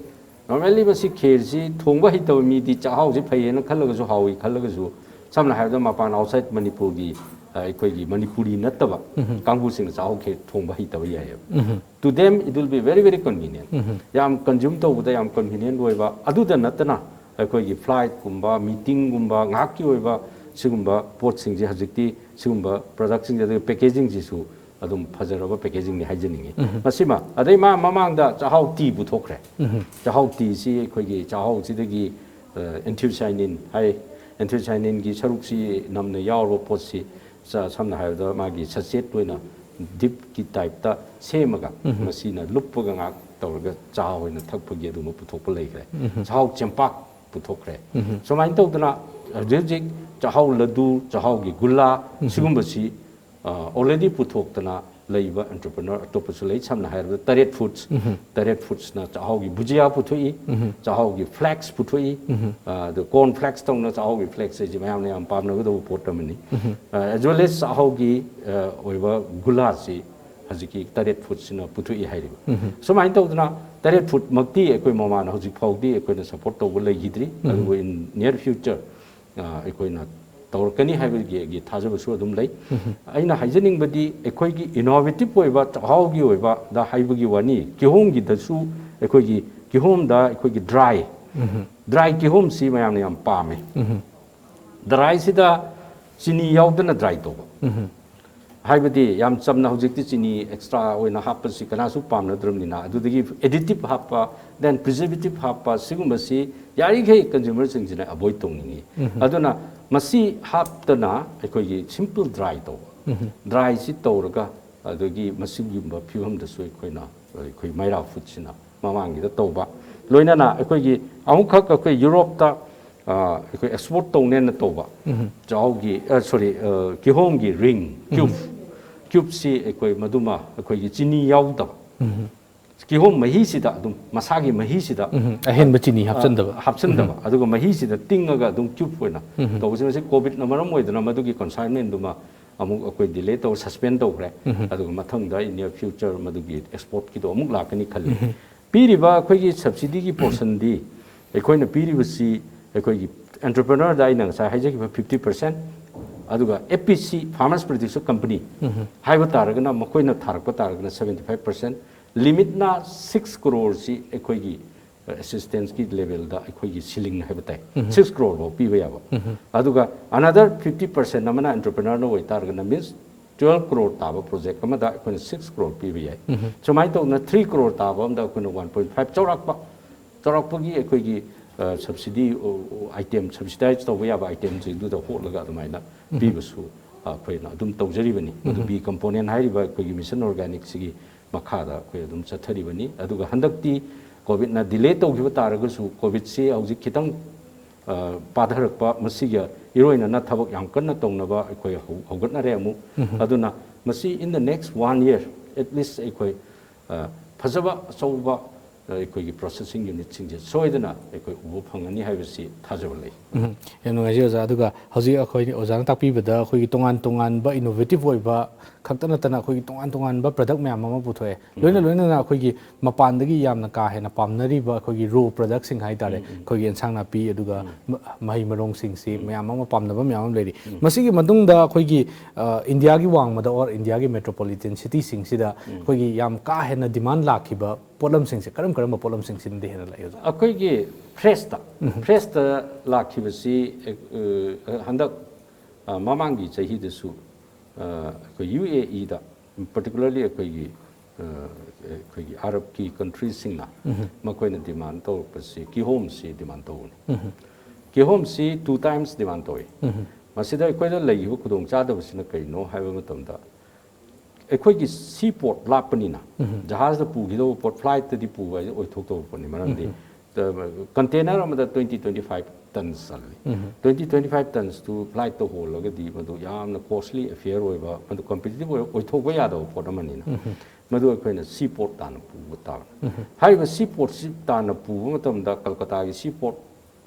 normally ꯃꯁꯤ ꯈꯤꯔꯁꯤ ꯊꯣꯡꯕ ꯍꯩꯇꯕ ꯃꯤꯗꯤ ꯆꯥꯛꯍꯥꯎꯁꯤ ꯐꯩꯌꯦꯅ ꯈꯜꯂꯒꯁꯨ, ꯍꯥꯎꯏ ꯈꯜꯂꯒꯁꯨ, ꯁꯝꯅ ꯍꯥꯏꯔꯕꯗ ꯃꯄꯥꯟ outside ꯃꯅꯤꯄꯨꯔꯒꯤ, ꯑ, ꯑꯩꯈꯣꯏꯒꯤ ꯃꯅꯤꯄꯨꯔꯤ ꯅꯠꯇꯕ ꯀꯥꯡꯕꯨꯁꯤꯡꯅ ꯆꯥꯛꯍꯥꯎ ꯈꯤꯔ ꯊꯣꯡꯕ ꯍꯩꯇꯕ ꯌꯥꯏꯑꯕ꯫ To them it will be very very convenient. ꯌꯥꯝ consume ꯇꯧꯕꯗ ꯌꯥꯝ convenient ꯑꯣꯏꯕ꯫ ꯑꯗꯨꯗ ꯅꯠꯇꯅ ꯑꯩꯈꯣꯏꯒꯤ flightꯀꯨꯝꯕ, meetingꯒꯨꯝꯕ, ꯉꯥꯏꯍꯥꯛꯀꯤ ꯑꯣꯏꯕ ꯁꯤꯒꯨꯝꯕ ꯄꯣꯠꯁꯤꯡꯁꯦ ꯍꯧꯖꯤꯛꯇꯤ ꯁꯤꯒꯨꯝꯕ productꯁꯤꯡꯁꯦ, ꯑꯗꯨꯒ packagingꯁꯤꯁꯨ ꯑꯗꯨꯝ ꯐꯖꯔꯕ packagingꯅꯤ ꯍꯥꯏꯖꯅꯤꯡꯉꯤ꯫ ꯃꯁꯤꯃ, ꯑꯗꯩ ꯃꯥ ꯃꯃꯥꯡꯗ ꯆꯥꯛꯍꯥꯎ tea ꯄꯨꯊꯣꯛꯈ꯭ꯔꯦ꯫ ꯆꯥꯛꯍꯥꯎ teaꯁꯤ ꯑꯩꯈꯣꯏꯒꯤ ꯆꯥꯛꯍꯥꯎꯁꯤꯗꯒꯤ, ꯑ, anthocyanin ꯍꯥꯏ, anthocyaninꯒꯤ ꯁꯔꯨꯛꯁꯤ ꯅꯝꯅ ꯌꯥꯎꯔꯕ ꯄꯣꯠꯁꯤ, ꯆ-, ꯁꯝꯅ ꯍꯥꯏꯔꯕꯗ ꯃꯥꯒꯤ sachet ꯑꯣꯏꯅ dipꯀꯤ typeꯇ ꯁꯦꯝꯃꯒ ꯃꯁꯤꯅ ꯂꯨꯞꯄꯒ ꯉꯥꯏꯍꯥꯛ ꯇꯧꯔꯒ ꯆꯥ ꯑꯣꯏꯅ ꯊꯛꯄꯒꯤ ꯑꯗꯨꯒꯨꯝꯕ ꯄꯨꯊꯣꯛꯄ ꯂꯩꯈ꯭ꯔꯦ꯫ ꯆꯥꯛꯍꯥꯎ ꯆꯦꯡꯄꯥꯛ ꯄꯨꯊꯣꯛꯈ꯭ꯔꯦ꯫ ꯁꯨꯃꯥꯏꯅ ꯇꯧꯗꯅ ꯍꯧꯖꯤꯛ ꯍꯧꯖꯤꯛ ꯆꯥꯛꯍꯥꯎ ꯂꯗꯨ, ꯆꯥꯛꯍꯥꯎꯒꯤ ꯒꯨꯂꯥ, ꯁꯤꯒꯨꯝꯕꯁꯤ ꯑ, already ꯄꯨꯊꯣꯛꯇꯅ ꯂꯩꯕ entrepreneur ꯑꯇꯣꯞꯄꯁꯨ ꯂꯩ꯫ ꯁꯝꯅ ꯍꯥꯏꯔꯕꯗ ꯇꯔꯦꯠ ꯐꯨꯗꯁ, ꯇꯔꯦꯠ ꯐꯨꯗꯁꯅ ꯆꯥꯛꯍꯥꯎꯒꯤ ꯕꯨꯖꯤꯌꯥ ꯄꯨꯊꯣꯛꯏ, ꯆꯥꯛꯍꯥꯎꯒꯤ ꯐ꯭ꯂꯦꯛꯁ ꯄꯨꯊꯣꯛꯏ, ꯑ, ꯑꯗꯨ ꯀꯣꯔꯟ ꯐ꯭ꯂꯦꯛꯁ ꯇꯧꯅ ꯆꯥꯛꯍꯥꯎꯒꯤ ꯐ꯭ꯂꯦꯛꯁ ꯍꯥꯏꯁꯤ ꯃꯌꯥꯝꯅ ꯌꯥꯝ ꯄꯥꯝꯅꯒꯗꯧꯕ ꯄꯣꯠ ꯑꯃꯅꯤ꯫ ꯑ, as well as ꯆꯥꯛꯍꯥꯎꯒꯤ, ꯑ, ꯑꯣꯏꯕ ꯒꯨꯂꯥꯁꯤ ꯍꯧꯖꯤꯛꯀꯤ ꯇꯔꯦꯠ ꯐꯨꯗꯁꯤꯅ ꯄꯨꯊꯣꯛꯏ ꯍꯥꯏꯔꯤꯕ꯫ ꯁꯨꯃꯥꯏꯅ ꯇꯧꯗꯅ ꯇꯔꯦꯠ ꯐꯨꯗꯃꯛꯇꯤ ꯑꯩꯈꯣꯏ ꯃꯃꯥꯅ ꯍꯧꯖꯤꯛ ꯐꯥꯎꯗꯤ ꯑꯩꯈꯣꯏꯅ ꯁꯞꯄꯣꯔꯠ ꯇꯧꯕ ꯂꯩꯈꯤꯗ꯭ꯔꯤ, ꯑꯗꯨꯕꯨ in near future ꯑ, ꯑꯩꯈꯣꯏꯅ ꯇꯧꯔꯛꯀꯅꯤ ꯍꯥꯏꯕꯒꯤ ꯑꯩꯒꯤ ꯊꯥꯖꯕꯁꯨ ꯑꯗꯨꯝ ꯂꯩ꯫ ꯑꯩꯅ ꯍꯥꯏꯖꯅꯤꯡꯕꯗꯤ ꯑꯩꯈꯣꯏꯒꯤ ꯏꯅꯣꯚꯦꯇꯤꯚ ꯑꯣꯏꯕ ꯆꯥꯛꯍꯥꯎꯒꯤ ꯑꯣꯏꯕꯗ ꯍꯥꯏꯕꯒꯤ ꯋꯥꯅꯤ, ꯀꯤꯍꯣꯝꯒꯤꯗꯁꯨ ꯑꯩꯈꯣꯏꯒꯤ ꯀꯤꯍꯣꯝꯗ ꯑꯩꯈꯣꯏꯒꯤ ꯗ꯭ꯔꯥꯏ, ꯗ꯭ꯔꯥꯏ ꯀꯤꯍꯣꯝꯁꯤ ꯃꯌꯥꯝꯅ ꯌꯥꯝ ꯄꯥꯝꯃꯦ꯫ ꯗ꯭ꯔꯥꯏꯁꯤꯗ ꯆꯤꯅꯤ ꯌꯥꯎꯗꯅ ꯗ꯭ꯔꯥꯏ ꯇꯧꯕ꯫ ꯍꯥꯏꯕꯗꯤ ꯌꯥꯝ ꯆꯝꯅ ꯍꯧꯖꯤꯛꯇꯤ ꯆꯤꯅꯤ ꯑꯦꯛꯁꯇ꯭ꯔꯥ ꯑꯣꯏꯅ ꯍꯥꯞꯄꯁꯤ ꯀꯅꯥꯁꯨ ꯄꯥꯝꯅꯗ꯭ꯔꯕꯅꯤꯅ, ꯑꯗꯨꯗꯒꯤ ꯑꯦꯗꯤꯇꯤꯚ ꯍꯥꯞꯄ, ꯗꯦꯟ ꯄ꯭ꯔꯤꯖꯔꯕꯦꯇꯤꯚ ꯍꯥꯞꯄ, ꯁꯤꯒꯨꯝꯕꯁꯤ ꯌꯥꯔꯤꯈꯩ ꯀꯟꯖꯨꯃꯔꯁꯤꯡꯁꯤꯅ ꯑꯦꯚꯣꯏꯗ ꯇꯧꯅꯤꯡꯉꯤ꯫ ꯑꯗꯨꯅ ꯃꯁꯤ ꯍꯥꯞꯇꯅ ꯑꯩꯈꯣꯏꯒꯤ ꯁꯤꯝꯄꯜ ꯗ꯭ꯔꯥꯏ ꯇꯧꯕ, ꯗ꯭ꯔꯥꯏꯁꯤ ꯇꯧꯔꯒ ꯑꯗꯒꯤ ꯃꯁꯤꯒꯨꯝꯕ ꯐꯤꯕꯝꯗꯁꯨ ꯑꯩꯈꯣꯏꯅ, ꯑꯩꯈꯣꯏ ꯃꯩꯔꯥ ꯐꯨꯗꯁꯤꯅ ꯃꯃꯥꯡꯒꯤꯗ ꯇꯧꯕ, ꯂꯣꯏꯅꯅ ꯑꯩꯈꯣꯏꯒꯤ ꯑꯃꯨꯛꯈꯛ ꯑꯩꯈꯣꯏ ꯌꯨꯔꯣꯞꯇ, ꯑ, ꯑꯩꯈꯣꯏ ꯑꯦꯛꯁꯄꯣꯔꯠ ꯇꯧꯅꯦꯅ ꯇꯧꯕ ꯆꯥꯛꯍꯥꯎꯒꯤ, ꯑ, ꯁꯣꯔꯤ, ꯑ, ꯀꯤꯍꯣꯝꯒꯤ ꯔꯤꯡ, ꯀ꯭ꯌꯨꯕ, ꯀ꯭ꯌꯨꯕꯁꯤ ꯑꯩꯈꯣꯏ ꯃꯗꯨꯃ ꯑꯩꯈꯣꯏꯒꯤ ꯆꯤꯅꯤ ꯌꯥꯎꯗꯕ, ꯀꯤꯍꯣꯝ ꯃꯍꯤꯁꯤꯗ ꯑꯗꯨꯝ, ꯃꯁꯥꯒꯤ ꯃꯍꯤꯁꯤꯗ, ꯎꯝ, ꯑꯍꯦꯟꯕ ꯆꯤꯅꯤ ꯍꯥꯞꯆꯟꯗꯕ꯫ ꯍꯥꯞꯆꯟꯗꯕ, ꯑꯗꯨꯒ ꯃꯍꯤꯁꯤꯗ ꯇꯤꯡꯉꯒ ꯑꯗꯨꯝ ꯀ꯭ꯌꯨꯕ ꯑꯣꯏꯅ ꯇꯧꯕꯁꯦ, ꯃꯁꯤ ꯀꯣꯚꯤꯗꯅ ꯃꯔꯝ ꯑꯣꯏꯗꯅ ꯃꯗꯨꯒꯤ ꯀꯟꯁꯥꯏꯟꯃꯦꯟꯗꯨꯃ ꯑꯃꯨꯛ ꯑꯩꯈꯣꯏ ꯗꯤꯂꯦ ꯇꯧꯔ ꯁꯁꯄꯦꯟ ꯇꯧꯈ꯭ꯔꯦ꯫ ꯑꯗꯨꯒ ꯃꯊꯪꯗ in near future ꯃꯗꯨꯒꯤ ꯑꯦꯛꯁꯄꯣꯔꯠꯀꯤꯗꯣ ꯑꯃꯨꯛ ꯂꯥꯛꯀꯅꯤ ꯈꯜꯂꯤ꯫ ꯄꯤꯔꯤꯕ ꯑꯩꯈꯣꯏꯒꯤ ꯁꯕꯁꯤꯗꯤꯒꯤ ꯄꯣꯔꯁꯟꯗꯤ ꯑꯩꯈꯣꯏꯅ ꯄꯤꯔꯤꯕꯁꯤ ꯑꯩꯈꯣꯏꯒꯤ ꯑꯦꯟꯇꯔꯄ꯭ꯔꯦꯅꯔꯗ ꯑꯩꯅ ꯉꯁꯥꯏ ꯍꯥꯏꯖꯈꯤꯕ ꯐꯤꯐꯇꯤ ꯄꯔꯁꯦꯟ, ꯑꯗꯨꯒ ꯑꯦꯐ ꯄꯤ ꯁꯤ, ꯐꯥꯔꯃꯔꯁ ꯄ꯭ꯔꯗ꯭ꯌꯨꯁꯔ ꯀꯝꯄꯅꯤ ꯍꯥꯏꯕ ꯇꯥꯔꯒꯅ, ꯃꯈꯣꯏꯅ ꯊꯥꯔꯛꯄ ꯇꯥꯔꯒꯅ ꯁꯕꯦꯟꯇꯤ ꯐꯥꯏꯚ ꯄꯔꯁꯦꯟ, ꯂꯤꯃꯤꯠꯅ ꯁꯤꯛꯁ ꯀ꯭ꯔꯣꯔꯁꯤ ꯑꯩꯈꯣꯏꯒꯤ ꯑꯦꯁꯤꯁꯇꯦꯟꯁꯀꯤ ꯂꯦꯚꯦꯜꯗ ꯑꯩꯈꯣꯏꯒꯤ ꯁꯤꯂꯤꯡ ꯍꯥꯏꯕ ꯇꯥꯏ, ꯁꯤꯛꯁ ꯀ꯭ꯔꯣꯔ ꯐꯥꯎ ꯄꯤꯕ ꯌꯥꯕ꯫ ꯑꯗꯨꯒ ꯑꯅꯗꯔ ꯐꯤꯐꯇꯤ ꯄꯔꯁꯦꯟ ꯑꯃꯅ ꯑꯦꯟꯇꯔꯄ꯭ꯔꯦꯅꯔꯅ ꯑꯣꯏꯇꯥꯔꯒꯅ, ꯃꯤꯟꯁ ꯇ꯭ꯋꯦꯜꯐ ꯀ꯭ꯔꯣꯔ ꯇꯥꯕ ꯄ꯭ꯔꯣꯖꯦꯛ ꯑꯃꯗ ꯑꯩꯈꯣꯏꯅ ꯁꯤꯛꯁ ꯀ꯭ꯔꯣꯔ ꯄꯤꯕ ꯌꯥꯏ꯫ ꯁꯨꯃꯥꯏꯅ ꯇꯧꯗꯅ ꯊ꯭ꯔꯤ ꯀ꯭ꯔꯣꯔ ꯇꯥꯕ ꯑꯃꯗ ꯑꯩꯈꯣꯏꯅ ꯋꯥꯟ ꯄꯣꯏꯟ ꯐꯥꯏꯚ ꯆꯥꯎꯔꯥꯛꯄ, ꯆꯥꯎꯔꯥꯛꯄꯒꯤ ꯑꯩꯈꯣꯏꯒꯤ, ꯑ, ꯁꯕꯁꯤꯗꯤ, ꯑ, ꯑꯥꯏꯇꯦꯝ, ꯁꯕꯁꯤꯗꯥꯏꯖ ꯇꯧꯕ ꯌꯥꯕ ꯑꯥꯏꯇꯦꯝꯁꯤꯡꯗꯨꯗ ꯍꯣꯠꯂꯒ ꯑꯗꯨꯃꯥꯏꯅ ꯄꯤꯕꯁꯨ, ꯑ, ꯑꯩꯈꯣꯏꯅ ꯑꯗꯨꯝ ꯇꯧꯖꯔꯤꯕꯅꯤ꯫ ꯃꯗꯨ ꯕꯤ ꯀꯝꯄꯣꯅꯦꯟ ꯍꯥꯏꯔꯤꯕ ꯑꯩꯈꯣꯏꯒꯤ ꯃꯤꯁꯟ ꯑꯣꯔꯒꯥꯅꯤꯛꯁꯤꯒꯤ ꯃꯈꯥꯗ ꯑꯩꯈꯣꯏ ꯑꯗꯨꯝ ꯆꯠꯊꯔꯤꯕꯅꯤ꯫ ꯑꯗꯨꯒ ꯍꯟꯗꯛꯇꯤ ꯀꯣꯚꯤꯗꯅ ꯗꯤꯂꯦ ꯇꯧꯈꯤꯕ ꯇꯥꯔꯒꯁꯨ, ꯀꯣꯚꯤꯗꯁꯤ ꯍꯧꯖꯤꯛ ꯈꯤꯇꯪ, ꯑ, ꯄꯥꯊꯔꯛꯄ, ꯃꯁꯤꯒ ꯏꯔꯣꯏꯅꯅ ꯊꯕꯛ ꯌꯥꯝ ꯀꯟꯅ ꯇꯧꯅꯕ ꯑꯩꯈꯣꯏ ꯍꯧ-, ꯍꯧꯒꯠꯅꯔꯦ ꯑꯃꯨꯛ꯫ ꯑꯗꯨꯅ ꯃꯁꯤ in the next one year at least ꯑꯩꯈꯣꯏ ꯑ, ꯐꯖꯕ ꯑꯆꯧꯕ ꯑ, ꯑꯩꯈꯣꯏꯒꯤ processing unitꯁꯤꯡꯁꯦ ꯁꯣꯏꯗꯅ ꯑꯩꯈꯣꯏ ꯎꯕ ꯐꯪꯒꯅꯤ ꯍꯥꯏꯕꯁꯤ ꯊꯥꯖꯕ ꯂꯩ꯫ ꯎꯝ, ꯌꯥꯝ ꯅꯨꯡꯉꯥꯏꯖꯩ ꯑꯣꯖꯥ꯫ ꯑꯗꯨꯒ ꯍꯧꯖꯤꯛ ꯑꯩꯈꯣꯏ ꯑꯣꯖꯥꯅ ꯇꯥꯛꯄꯤꯕꯗ ꯑꯩꯈꯣꯏꯒꯤ ꯇꯣꯉꯥꯟ ꯇꯣꯉꯥꯟꯕ innovative ꯑꯣꯏꯕ ꯈꯛꯇ ꯅꯠꯇꯅ ꯑꯩꯈꯣꯏꯒꯤ ꯇꯣꯉꯥꯟ ꯇꯣꯉꯥꯟꯕ product ꯃꯌꯥꯝ ꯑꯃ ꯄꯨꯊꯣꯛꯑꯦ꯫ ꯂꯣꯏꯅ ꯂꯣꯏꯅꯅ ꯑꯩꯈꯣꯏꯒꯤ ꯃꯄꯥꯟꯗꯒꯤ ꯌꯥꯝꯅ ꯀꯥ ꯍꯦꯟꯅ ꯄꯥꯝꯅꯔꯤꯕ ꯑꯩꯈꯣꯏꯒꯤ raw productꯁꯤꯡ ꯍꯥꯏꯇꯥꯔꯦ, ꯑꯩꯈꯣꯏꯒꯤ ꯑꯦꯟꯁꯥꯡ ꯅꯥꯄꯤ ꯑꯗꯨꯒ ꯃ- ꯃꯍꯩ ꯃꯔꯣꯡꯁꯤꯡꯁꯤ ꯃꯌꯥꯝ ꯑꯃ ꯄꯥꯝꯅꯕ ꯃꯌꯥꯝ ꯑꯃ ꯂꯩꯔꯤ꯫ ꯃꯁꯤꯒꯤ ꯃꯇꯨꯡꯗ ꯑꯩꯈꯣꯏꯒꯤ ꯑ, ꯏꯟꯗꯤꯌꯥꯒꯤ ꯋꯥꯡꯃꯗ or ꯏꯟꯗꯤꯌꯥꯒꯤ metropolitan cityꯁꯤꯡꯁꯤꯗ ꯑꯩꯈꯣꯏꯒꯤ ꯌꯥꯝ ꯀꯥ ꯍꯦꯟꯅ demand ꯂꯥꯛꯈꯤꯕ ꯄꯣꯠꯂꯝꯁꯤꯡꯁꯦ ꯀꯔꯝ ꯀꯔꯝꯕ ꯄꯣꯠꯂꯝꯁꯤꯡꯁꯤꯅꯗꯤ ꯍꯦꯟꯅ ꯂꯥꯛꯏ ꯑꯣꯖꯥ? ꯑꯩꯈꯣꯏꯒꯤ fresh ꯇ fresh ꯇ ꯂꯥꯛꯈꯤꯕꯁꯤ ꯑ, ꯑ, ꯍꯟꯗꯛ ꯑ, ꯃꯃꯥꯡꯒꯤ ꯆꯍꯤꯗꯁꯨ ꯑ, ꯑꯩꯈꯣꯏ UAE ꯗ particularly ꯑꯩꯈꯣꯏꯒꯤ ꯑ, ꯑꯩꯈꯣꯏꯒꯤ Arab ꯀꯤ countryꯁꯤꯡꯅ ꯃꯈꯣꯏꯅ demand ꯇꯧꯔꯛꯄꯁꯤ ꯀꯤꯍꯣꯝꯁꯤ demand ꯇꯧꯕꯅꯤ꯫ ꯀꯤꯍꯣꯝꯁꯤ two times demand ꯇꯧꯏ꯫ ꯃꯁꯤꯗ ꯑꯩꯈꯣꯏꯗ ꯂꯩꯈꯤꯕ ꯈꯨꯗꯣꯡꯆꯥꯗꯕꯁꯤꯅ ꯀꯔꯤꯅꯣ ꯍꯥꯏꯕ ꯃꯇꯝꯗ ꯑꯩꯈꯣꯏꯒꯤ sea port ꯂꯥꯞꯄꯅꯤꯅ ꯖꯍꯥꯖꯇ ꯄꯨꯈꯤꯗꯧꯕ ꯄꯣꯠ flight ꯇꯗꯤ ꯄꯨꯕ ꯍꯥꯏꯁꯦ ꯑꯣꯏꯊꯣꯛꯇꯕ ꯄꯣꯠꯅꯤ꯫ ꯃꯔꯝꯗꯤ container ꯑꯃꯗ twenty twenty five tons ꯆꯜꯂꯤ꯫ Twenty twenty five tons two flight ꯇ ꯍꯣꯜꯂꯒꯗꯤ ꯃꯗꯨ ꯌꯥꯝꯅ costly affair ꯑꯣꯏꯕ, ꯃꯗꯨ competitive ꯑꯣꯏ ꯑꯣꯏꯊꯣꯛꯄ ꯌꯥꯗꯕ ꯄꯣꯠ ꯑꯃꯅꯤꯅ ꯃꯗꯨ ꯑꯩꯈꯣꯏꯅ sea port ꯇꯥꯅ ꯄꯨꯕ ꯇꯥꯕꯅꯤ꯫ ꯍꯥꯏꯔꯤꯕ sea port ꯁꯤ ꯇꯥꯅ ꯄꯨꯕ ꯃꯇꯝꯗ ꯀꯜꯀꯇꯥꯒꯤ sea port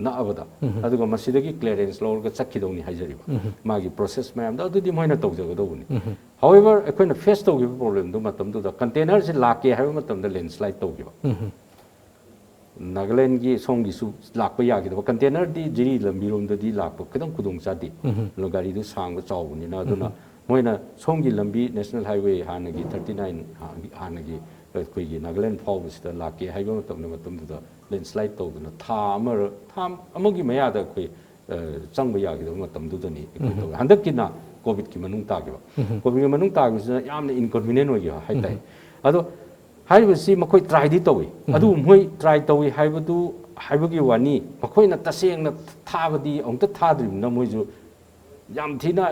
ꯅꯛꯑꯕꯗ ꯑꯗꯨꯒ ꯃꯁꯤꯗꯒꯤ clearance ꯂꯧꯔꯒ ꯆꯠꯈꯤꯗꯧꯅꯤ ꯍꯥꯏꯖꯔꯤꯕ ꯃꯥꯒꯤ process ꯃꯌꯥꯝꯗꯣ ꯑꯗꯨꯗꯤ ꯃꯣꯏꯅ ꯇꯧꯖꯒꯗꯧꯕꯅꯤ꯫ However ꯑꯩꯈꯣꯏꯅ face ꯇꯧꯈꯤꯕ problem ꯗꯨ ꯃꯇꯝꯗꯨꯗ container ꯁꯤ ꯂꯥꯛꯀꯦ ꯍꯥꯏꯕ ꯃꯇꯝꯗ landslide ꯇꯧꯈꯤꯕ꯫ ꯅꯥꯒꯥꯂꯦꯟꯒꯤ ꯁꯣꯝꯒꯤꯁꯨ ꯂꯥꯛꯄ ꯌꯥꯈꯤꯗꯕ, container ꯗꯤ ꯖꯤꯔꯤ ꯂꯝꯕꯤꯔꯣꯝꯗꯗꯤ ꯂꯥꯛꯄ ꯈꯤꯇꯪ ꯈꯨꯗꯣꯡ ꯆꯥꯗꯦ꯫ ꯑꯗꯣ ꯒꯥꯔꯤꯗꯨ ꯁꯥꯡꯕ ꯆꯥꯎꯕꯅꯤꯅ꯫ ꯑꯗꯨꯅ ꯃꯣꯏꯅ ꯁꯣꯝꯒꯤ ꯂꯝꯕꯤ national highway ꯍꯥꯟꯅꯒꯤ thirty nine ꯍꯥꯟꯅꯒꯤ ꯑꯩꯈꯣꯏꯒꯤ ꯅꯥꯒꯥꯂꯦꯟ ꯐꯥꯎꯕꯁꯤꯗ ꯂꯥꯛꯀꯦ ꯍꯥꯏꯕ ꯃꯇꯝꯗ ꯃꯇꯝꯗꯨꯗ landslide ꯇꯧꯗꯅ ꯊꯥ ꯑꯃ ꯊꯥ ꯑꯃꯒꯤ ꯃꯌꯥꯗ ꯑꯩꯈꯣꯏ ꯑ, ꯆꯪꯕ ꯌꯥꯈꯤꯗꯕ ꯃꯇꯝꯗꯨꯗꯅꯤ ꯑꯩꯈꯣꯏ ꯇꯧꯋꯦ꯫ ꯍꯟꯗꯛꯀꯤꯅ COVID ꯀꯤ ꯃꯅꯨꯡ ꯇꯥꯈꯤꯕ꯫ COVID ꯀꯤ ꯃꯅꯨꯡ ꯇꯥꯈꯤꯕꯁꯤꯅ ꯌꯥꯝꯅ inconvenient ꯑꯣꯏꯈꯤꯕ ꯍꯥꯏꯇꯥꯔꯦ꯫ ꯑꯗꯣ ꯍꯥꯏꯔꯤꯕꯁꯤ ꯃꯈꯣꯏ try ꯗꯤ ꯇꯧꯏ꯫ ꯑꯗꯨꯕꯨ ꯃꯈꯣꯏ try ꯇꯧꯏ ꯍꯥꯏꯕꯗꯨ ꯍꯥꯏꯕꯒꯤ ꯋꯥꯅꯤ, ꯃꯈꯣꯏꯅ ꯇꯁꯦꯡꯅ ꯊꯥꯕꯗꯤ ꯑꯃꯨꯛꯇ ꯊꯥꯗ꯭ꯔꯤꯕꯅꯤꯅ ꯃꯣꯏꯁꯨ ꯌꯥꯝ ꯊꯤꯅ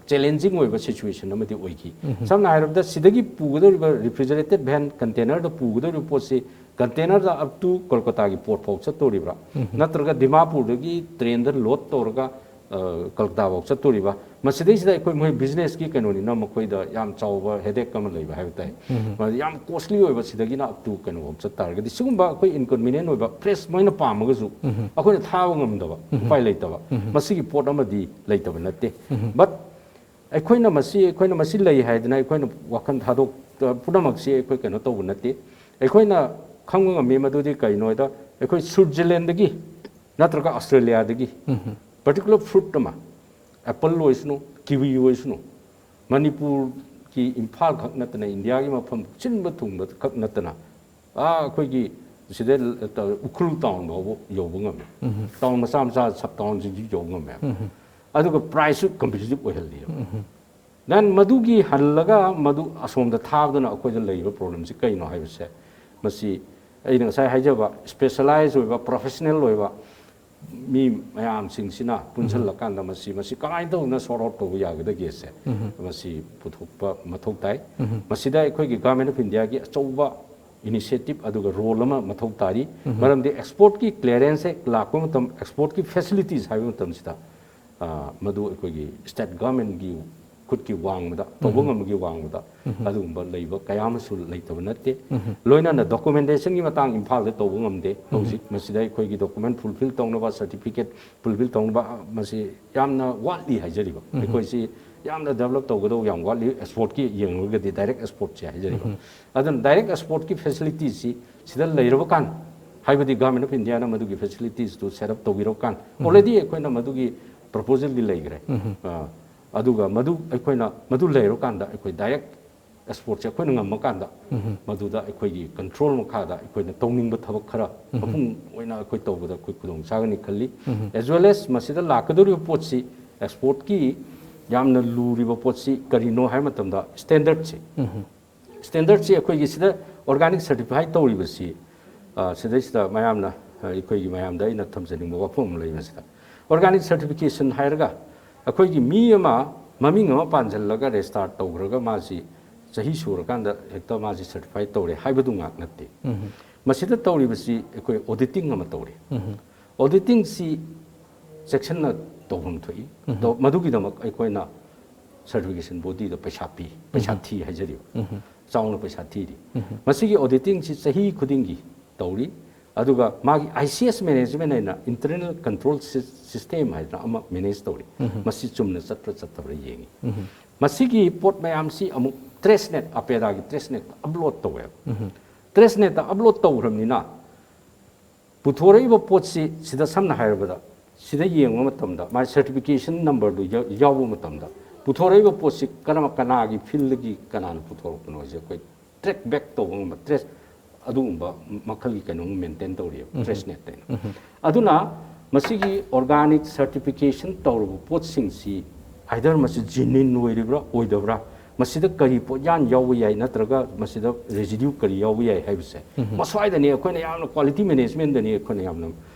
challenging ꯑꯣꯏꯕ situation ꯑꯃꯗꯤ ꯑꯣꯏꯈꯤ꯫ ꯁꯝꯅ ꯍꯥꯏꯔꯕꯗ ꯁꯤꯗꯒꯤ ꯄꯨꯒꯗꯧꯔꯤꯕ refrigerated van container ꯗ ꯄꯨꯒꯗꯧꯔꯤꯕ ꯄꯣꯠꯁꯤ container the up to ꯀꯣꯜꯀꯇꯥꯒꯤ port ꯐꯥꯎ ꯆꯠꯇꯧꯔꯤꯕ꯭ꯔꯥ? ꯅꯠꯇ꯭ꯔꯒ ꯗꯤꯃꯥꯄꯨꯔꯗꯒꯤ train ꯗ load ꯇꯧꯔꯒ ꯑ, ꯀꯜꯀꯇꯥ ꯐꯥꯎ ꯆꯠꯇꯧꯔꯤꯕ? ꯃꯁꯤꯗꯩꯁꯤꯗ ꯑꯩꯈꯣꯏ ꯃꯣꯏ ꯕꯤꯖꯤꯅꯦꯁꯀꯤ ꯀꯩꯅꯣꯅꯤꯅ ꯃꯈꯣꯏꯗ ꯌꯥꯝ ꯆꯥꯎꯕ ꯍꯦꯗꯦꯛ ꯑꯃ ꯂꯩꯕ ꯍꯥꯏꯕ ꯇꯥꯏ꯫ ꯃꯥꯗꯤ ꯌꯥꯝ ꯀꯣꯁꯂꯤ ꯑꯣꯏꯕ, ꯁꯤꯗꯒꯤꯅ ꯑꯞ ꯇꯨ ꯀꯩꯅꯣꯐꯥꯎ ꯆꯠ ꯇꯥꯔꯒꯗꯤ, ꯁꯤꯒꯨꯝꯕ ꯑꯩꯈꯣꯏ ꯏꯟꯀꯟꯚꯤꯅꯤꯌꯦꯟ ꯑꯣꯏꯕ ꯐ꯭ꯔꯦꯁ ꯃꯣꯏꯅ ꯄꯥꯝꯃꯒꯁꯨ ꯑꯩꯈꯣꯏꯅ ꯊꯥꯕ ꯉꯝꯗꯕ, ꯎꯄꯥꯏ ꯂꯩꯇꯕ, ꯃꯁꯤꯒꯤ ꯄꯣꯠ ꯑꯃꯗꯤ ꯂꯩꯇꯕ ꯅꯠꯇꯦ꯫ ꯕꯠ ꯑꯩꯈꯣꯏꯅ ꯃꯁꯤ, ꯑꯩꯈꯣꯏꯅ ꯃꯁꯤ ꯂꯩ ꯍꯥꯏꯗꯅ ꯑꯩꯈꯣꯏꯅ ꯋꯥꯈꯜ ꯊꯥꯗꯣꯛ, ꯄꯨꯝꯅꯃꯛꯁꯤ ꯑꯩꯈꯣꯏ ꯀꯩꯅꯣ ꯇꯧꯕ ꯅꯠꯇꯦ꯫ ꯑꯩꯈꯣꯏꯅ ꯈꯪꯕ ꯉꯝꯃꯤ ꯃꯗꯨꯗꯤ ꯀꯩꯅꯣꯗ, ꯑꯩꯈꯣꯏ ꯁ꯭ꯋꯤꯠꯖꯔꯂꯦꯟꯗꯒꯤ ꯅꯠꯇ꯭ꯔꯒ ꯑꯣꯁꯇ꯭ꯔꯦꯂꯤꯌꯥꯗꯒꯤ ꯄꯔꯇꯤꯀꯨꯂꯔ ꯐ꯭ꯔꯨꯠ ꯑꯃ, ꯑꯦꯄꯜ ꯑꯣꯏꯁꯅꯨ, ꯀꯤꯋꯤ ꯑꯣꯏꯁꯅꯨ, ꯃꯅꯤꯄꯨꯔꯒꯤ ꯏꯝꯐꯥꯜ ꯈꯛ ꯅꯠꯇꯅ, ꯏꯟꯗꯤꯌꯥꯒꯤ ꯃꯐꯝ ꯁꯤꯟꯕ ꯊꯨꯡꯕ ꯈꯛ ꯅꯠꯇꯅ, ꯑꯥ, ꯑꯩꯈꯣꯏꯒꯤ ꯁꯤꯗ ꯎꯈ꯭ꯔꯨꯜ ꯇꯥꯎꯟ ꯐꯥꯎꯕ ꯌꯧꯕ ꯉꯝꯃꯦ꯫ ꯇꯥꯎꯟ ꯃꯆꯥ ꯃꯆꯥ, ꯁꯕ ꯇꯥꯎꯟꯁꯤꯡꯁꯨ ꯌꯧꯕ ꯉꯝꯃꯦ꯫ ꯑꯗꯨꯒ ꯄ꯭ꯔꯥꯏꯁꯁꯨ ꯀꯝꯄꯤꯇꯤꯇꯤꯞ ꯑꯣꯏꯍꯜꯂꯤ꯫ ꯗꯦꯟ ꯃꯗꯨꯒꯤ ꯍꯜꯂꯒ ꯃꯗꯨ ꯑꯁꯣꯝꯗ ꯊꯥꯕꯗꯨꯅ ꯑꯩꯈꯣꯏꯗ ꯂꯩꯔꯤꯕ ꯄ꯭ꯔꯣꯕ꯭ꯂꯦꯝꯁꯤ ꯀꯩꯅꯣ ꯍꯥꯏꯕꯁꯦ, ꯃꯁꯤ ꯑꯩꯅ ꯉꯁꯥꯏ ꯍꯥꯏꯖꯕ ꯁ꯭ꯄꯦꯁꯦꯂꯥꯏꯖ ꯑꯣꯏꯕ, ꯄ꯭ꯔꯣꯐꯦꯁꯅꯦꯜ ꯑꯣꯏꯕ ꯃꯤ ꯃꯌꯥꯝꯁꯤꯡꯁꯤꯅ ꯄꯨꯟꯁꯤꯜꯂꯀꯥꯟꯗ ꯃꯁꯤ, ꯃꯁꯤ ꯀꯃꯥꯏꯅ ꯇꯧꯗꯅ ꯁꯣꯔꯠ ꯑꯥꯎꯠ ꯇꯧꯕ ꯌꯥꯒꯗꯒꯦꯁꯦ, ꯃꯁꯤ ꯄꯨꯊꯣꯛꯄ ꯃꯊꯧ ꯇꯥꯏ꯫ ꯃꯁꯤꯗ ꯑꯩꯈꯣꯏꯒꯤ ꯒꯚꯔꯟꯃꯦꯟ ꯑꯣꯐ ꯏꯟꯗꯤꯌꯥꯒꯤ ꯑꯆꯧꯕ ꯏꯅꯤꯁꯤꯌꯦꯇꯤꯞ ꯑꯗꯨꯒ ꯔꯣꯜ ꯑꯃ ꯃꯊꯧ ꯇꯥꯔꯤ꯫ ꯃꯔꯝꯗꯤ ꯑꯦꯛꯁꯄꯣꯔꯠꯀꯤ ꯀ꯭ꯂꯤꯌꯥꯔꯦꯟꯁ ꯍꯦꯛ ꯂꯥꯛꯄ ꯃꯇꯝ, ꯑꯦꯛꯁꯄꯣꯔꯠꯀꯤ ꯐꯦꯁꯤꯂꯤꯇꯤꯁ ꯍꯥꯏꯕ ꯃꯇꯝꯁꯤꯗ, ꯑ, ꯃꯗꯨ ꯑꯩꯈꯣꯏꯒꯤ ꯁ꯭ꯇꯦꯠ ꯒꯚꯔꯟꯃꯦꯟꯒꯤ ꯈꯨꯠꯀꯤ ꯋꯥꯡꯃꯗ, ꯇꯧꯕ ꯉꯝꯕꯒꯤ ꯋꯥꯡꯃꯗ ꯑꯗꯨꯒꯨꯝꯕ ꯂꯩꯕ ꯀꯌꯥ ꯑꯃꯁꯨ ꯂꯩꯇꯕ ꯅꯠꯇꯦ꯫ ꯂꯣꯏꯅꯅ ꯗꯣꯀꯨꯃꯦꯟꯇꯦꯁꯟꯒꯤ ꯃꯇꯥꯡ ꯏꯝꯐꯥꯜꯗ ꯇꯧꯕ ꯉꯝꯗꯦ꯫ ꯍꯧꯖꯤꯛ ꯃꯁꯤꯗ ꯑꯩꯈꯣꯏꯒꯤ ꯗꯣꯀꯨꯃꯦꯟ ꯐꯨꯜꯐꯤꯜ ꯇꯧꯅꯕ, ꯁꯔꯇꯤꯐꯤꯀꯦꯠ ꯐꯨꯜꯐꯤꯜ ꯇꯧꯅꯕ, ꯑ, ꯃꯁꯤ ꯌꯥꯝꯅ ꯋꯥꯠꯂꯤ ꯍꯥꯏꯖꯔꯤꯕ꯫ ꯑꯩꯈꯣꯏꯁꯤ ꯌꯥꯝꯅ ꯗꯦꯕꯂꯞ ꯇꯧꯒꯗꯧꯕ ꯌꯥꯝ ꯋꯥꯠꯂꯤ, ꯑꯦꯛꯁꯄꯣꯔꯠꯀꯤ ꯌꯦꯡꯂꯒꯗꯤ, ꯗꯥꯏꯔꯦꯛ ꯑꯦꯛꯁꯄꯣꯔꯠꯁꯦ ꯍꯥꯏꯖꯔꯤꯕ꯫ ꯑꯗꯨꯅ ꯗꯥꯏꯔꯦꯛ ꯑꯦꯛꯁꯄꯣꯔꯠꯀꯤ ꯐꯦꯁꯤꯂꯤꯇꯤꯁꯤ ꯁꯤꯗ ꯂꯩꯔꯕ ꯀꯥꯟ, ꯍꯥꯏꯕꯗꯤ ꯒꯚꯔꯟꯃꯦꯟ ꯑꯣꯐ ꯏꯟꯗꯤꯌꯥꯅ ꯃꯗꯨꯒꯤ ꯐꯦꯁꯤꯂꯤꯇꯤꯁꯇꯨ ꯁꯦꯠ ꯑꯞ ꯇꯧꯕꯤꯔꯕ ꯀꯥꯟ, ꯑꯣꯜꯔꯦꯗꯤ ꯑꯩꯈꯣꯏꯅ ꯃꯗꯨꯒꯤ ꯄ꯭ꯔꯣꯄꯣꯖꯦꯜꯗꯤ ꯂꯩꯈ꯭ꯔꯦ꯫ ꯑ, ꯑꯗꯨꯒ ꯃꯗꯨ ꯑꯩꯈꯣꯏꯅ, ꯃꯗꯨ ꯂꯩꯔꯀꯥꯟꯗ ꯑꯩꯈꯣꯏ ꯗꯥꯏꯔꯦꯛ ꯑꯦꯛꯁꯄꯣꯔꯠꯁꯦ ꯑꯩꯈꯣꯏꯅ ꯉꯝꯃꯀꯥꯟꯗ, ꯃꯗꯨꯗ ꯑꯩꯈꯣꯏꯒꯤ ꯀꯟꯇ꯭ꯔꯣꯜ ꯃꯈꯥꯗ ꯑꯩꯈꯣꯏꯅ ꯇꯧꯅꯤꯡꯕ ꯊꯕꯛ ꯈꯔ ꯃꯄꯨꯡ ꯑꯣꯏꯅ ꯑꯩꯈꯣꯏ ꯇꯧꯕꯗ ꯑꯩꯈꯣꯏ ꯈꯨꯗꯣꯡ ꯆꯥꯒꯅꯤ ꯈꯜꯂꯤ꯫ ꯑꯦꯖ ꯋꯦꯜ ꯑꯦꯁ ꯃꯁꯤꯗ ꯂꯥꯛꯀꯗꯧꯔꯤꯕ ꯄꯣꯠꯁꯤ ꯑꯦꯛꯁꯄꯣꯔꯠꯀꯤ ꯌꯥꯝꯅ ꯂꯨꯔꯤꯕ ꯄꯣꯠꯁꯤ ꯀꯔꯤꯅꯣ ꯍꯥꯏꯕ ꯃꯇꯝꯗ, ꯁ꯭ꯇꯦꯟꯗꯔꯠꯁꯦ꯫ ꯁ꯭ꯇꯦꯟꯗꯔꯠꯁꯤ ꯑꯩꯈꯣꯏꯒꯤ ꯁꯤꯗ ꯑꯣꯔꯒꯥꯅꯤꯛ ꯁꯔꯇꯤꯐꯥꯏ ꯇꯧꯔꯤꯕꯁꯤ, ꯑ, ꯁꯤꯗꯩꯁꯤꯗ ꯃꯌꯥꯝꯅ, ꯑ, ꯑꯩꯈꯣꯏꯒꯤ ꯃꯌꯥꯝꯗ ꯑꯩꯅ ꯊꯝꯖꯅꯤꯡꯕ ꯋꯥꯐꯝ ꯑꯃ ꯂꯩ ꯃꯁꯤꯗ꯫ ꯑꯣꯔꯒꯥꯅꯤꯛ ꯁꯔꯇꯤꯐꯤꯀꯦꯁꯟ ꯍꯥꯏꯔꯒ ꯑꯩꯈꯣꯏꯒꯤ ꯃꯤ ꯑꯃ ꯃꯃꯤꯡ ꯑꯃ ꯄꯥꯟꯁꯤꯜꯂꯒ ꯔꯦꯖꯤꯁꯇꯥꯔ ꯇꯧꯈ꯭ꯔꯒ ꯃꯥꯁꯤ ꯆꯍꯤ ꯁꯨꯔꯀꯥꯟꯗ ꯍꯦꯛꯇ ꯃꯥꯁꯤ ꯁꯔꯇꯤꯐꯥꯏ ꯇꯧꯔꯦ ꯍꯥꯏꯕꯗꯨ ꯉꯥꯛ ꯅꯠꯇꯦ꯫ ꯃꯁꯤꯗ ꯇꯧꯔꯤꯕꯁꯤ ꯑꯩꯈꯣꯏ ꯑꯣꯗꯤꯇꯤꯡ ꯑꯃ ꯇꯧꯔꯤ꯫ ꯑꯣꯗꯤꯇꯤꯡꯁꯤ ꯆꯦꯛꯁꯤꯟꯅ ꯇꯧꯐꯝ ꯊꯣꯛꯏ꯫ ꯑꯗꯣ ꯃꯗꯨꯒꯤꯗꯃꯛ ꯑꯩꯈꯣꯏꯅ certification bodyꯗ ꯄꯩꯁꯥ ꯄꯤ, ꯄꯩꯁꯥ ꯊꯤ ꯍꯥꯏꯖꯔꯤꯕ꯫ ꯆꯥꯎꯅ ꯄꯩꯁꯥ ꯊꯤꯔꯤ꯫ ꯃꯁꯤꯒꯤ auditingꯁꯤ ꯆꯍꯤ ꯈꯨꯗꯤꯡꯒꯤ ꯇꯧꯔꯤ꯫ ꯑꯗꯨꯒ ꯃꯥꯒꯤ I C S management ꯍꯥꯏꯅ internal control system ꯍꯥꯏꯗꯅ ꯑꯃ manage ꯇꯧꯔꯤ꯫ ꯃꯁꯤ ꯆꯨꯝꯅ ꯆꯠꯄ꯭ꯔꯥ ꯆꯠꯇꯕ꯭ꯔꯥ ꯌꯦꯡꯉꯤ꯫ ꯃꯁꯤꯒꯤ ꯄꯣꯠ ꯃꯌꯥꯝꯁꯤ ꯑꯃꯨꯛ TraceNet, APERAꯒꯤ TraceNetꯇ upload ꯇꯧꯋꯦꯕ꯫ TraceNetꯇ upload ꯇꯧꯈ꯭ꯔꯕꯅꯤꯅ ꯄꯨꯊꯣꯔꯛꯏꯕ ꯄꯣꯠꯁꯤ ꯁꯤꯗ ꯁꯝꯅ ꯍꯥꯏꯔꯕꯗ ꯁꯤꯗ ꯌꯦꯡꯕ ꯃꯇꯝꯗ ꯃꯥꯒꯤ certification numberꯗꯨ ꯌꯥꯎꯕ ꯃꯇꯝꯗ ꯄꯨꯊꯣꯔꯛꯏꯕ ꯄꯣꯠꯁꯤ ꯀꯔꯝꯕ, ꯀꯅꯥꯒꯤ fieldꯗꯒꯤ ꯀꯅꯥꯅ ꯄꯨꯊꯣꯔꯛꯄꯅꯣ ꯍꯥꯏꯁꯦ ꯑꯩꯈꯣꯏ track back ꯇꯧꯕ ꯉꯝꯕ, trace ꯑꯗꯨꯒꯨꯝꯕ ꯃꯈꯜꯒꯤ ꯀꯩꯅꯣꯝ maintain ꯇꯧꯔꯤꯑꯕ TraceNetꯇ ꯑꯩꯅ꯫ ꯑꯗꯨꯅ ꯃꯁꯤꯒꯤ organic certification ꯇꯧꯔꯕ ꯄꯣꯠꯁꯤꯡꯁꯤ either ꯃꯁꯤ genuine ꯑꯣꯏꯔꯤꯕ꯭ꯔꯥ ꯑꯣꯏꯗꯕ꯭ꯔꯥ, ꯃꯁꯤꯗ ꯀꯔꯤ ꯄꯣꯠꯌꯥꯟ ꯌꯥꯎꯕ ꯌꯥꯏ ꯅꯠꯇ꯭ꯔꯒ ꯃꯁꯤꯗ residue ꯀꯔꯤ ꯌꯥꯎꯕ ꯌꯥꯏ ꯍꯥꯏꯕꯁꯦ ꯃꯁ꯭ꯋꯥꯏꯗꯅꯤ ꯑꯩꯈꯣꯏꯅ ꯌꯥꯝꯅ quality managementꯗꯅꯤ ꯑꯩꯈꯣꯏꯅ ꯌꯥꯝꯅ,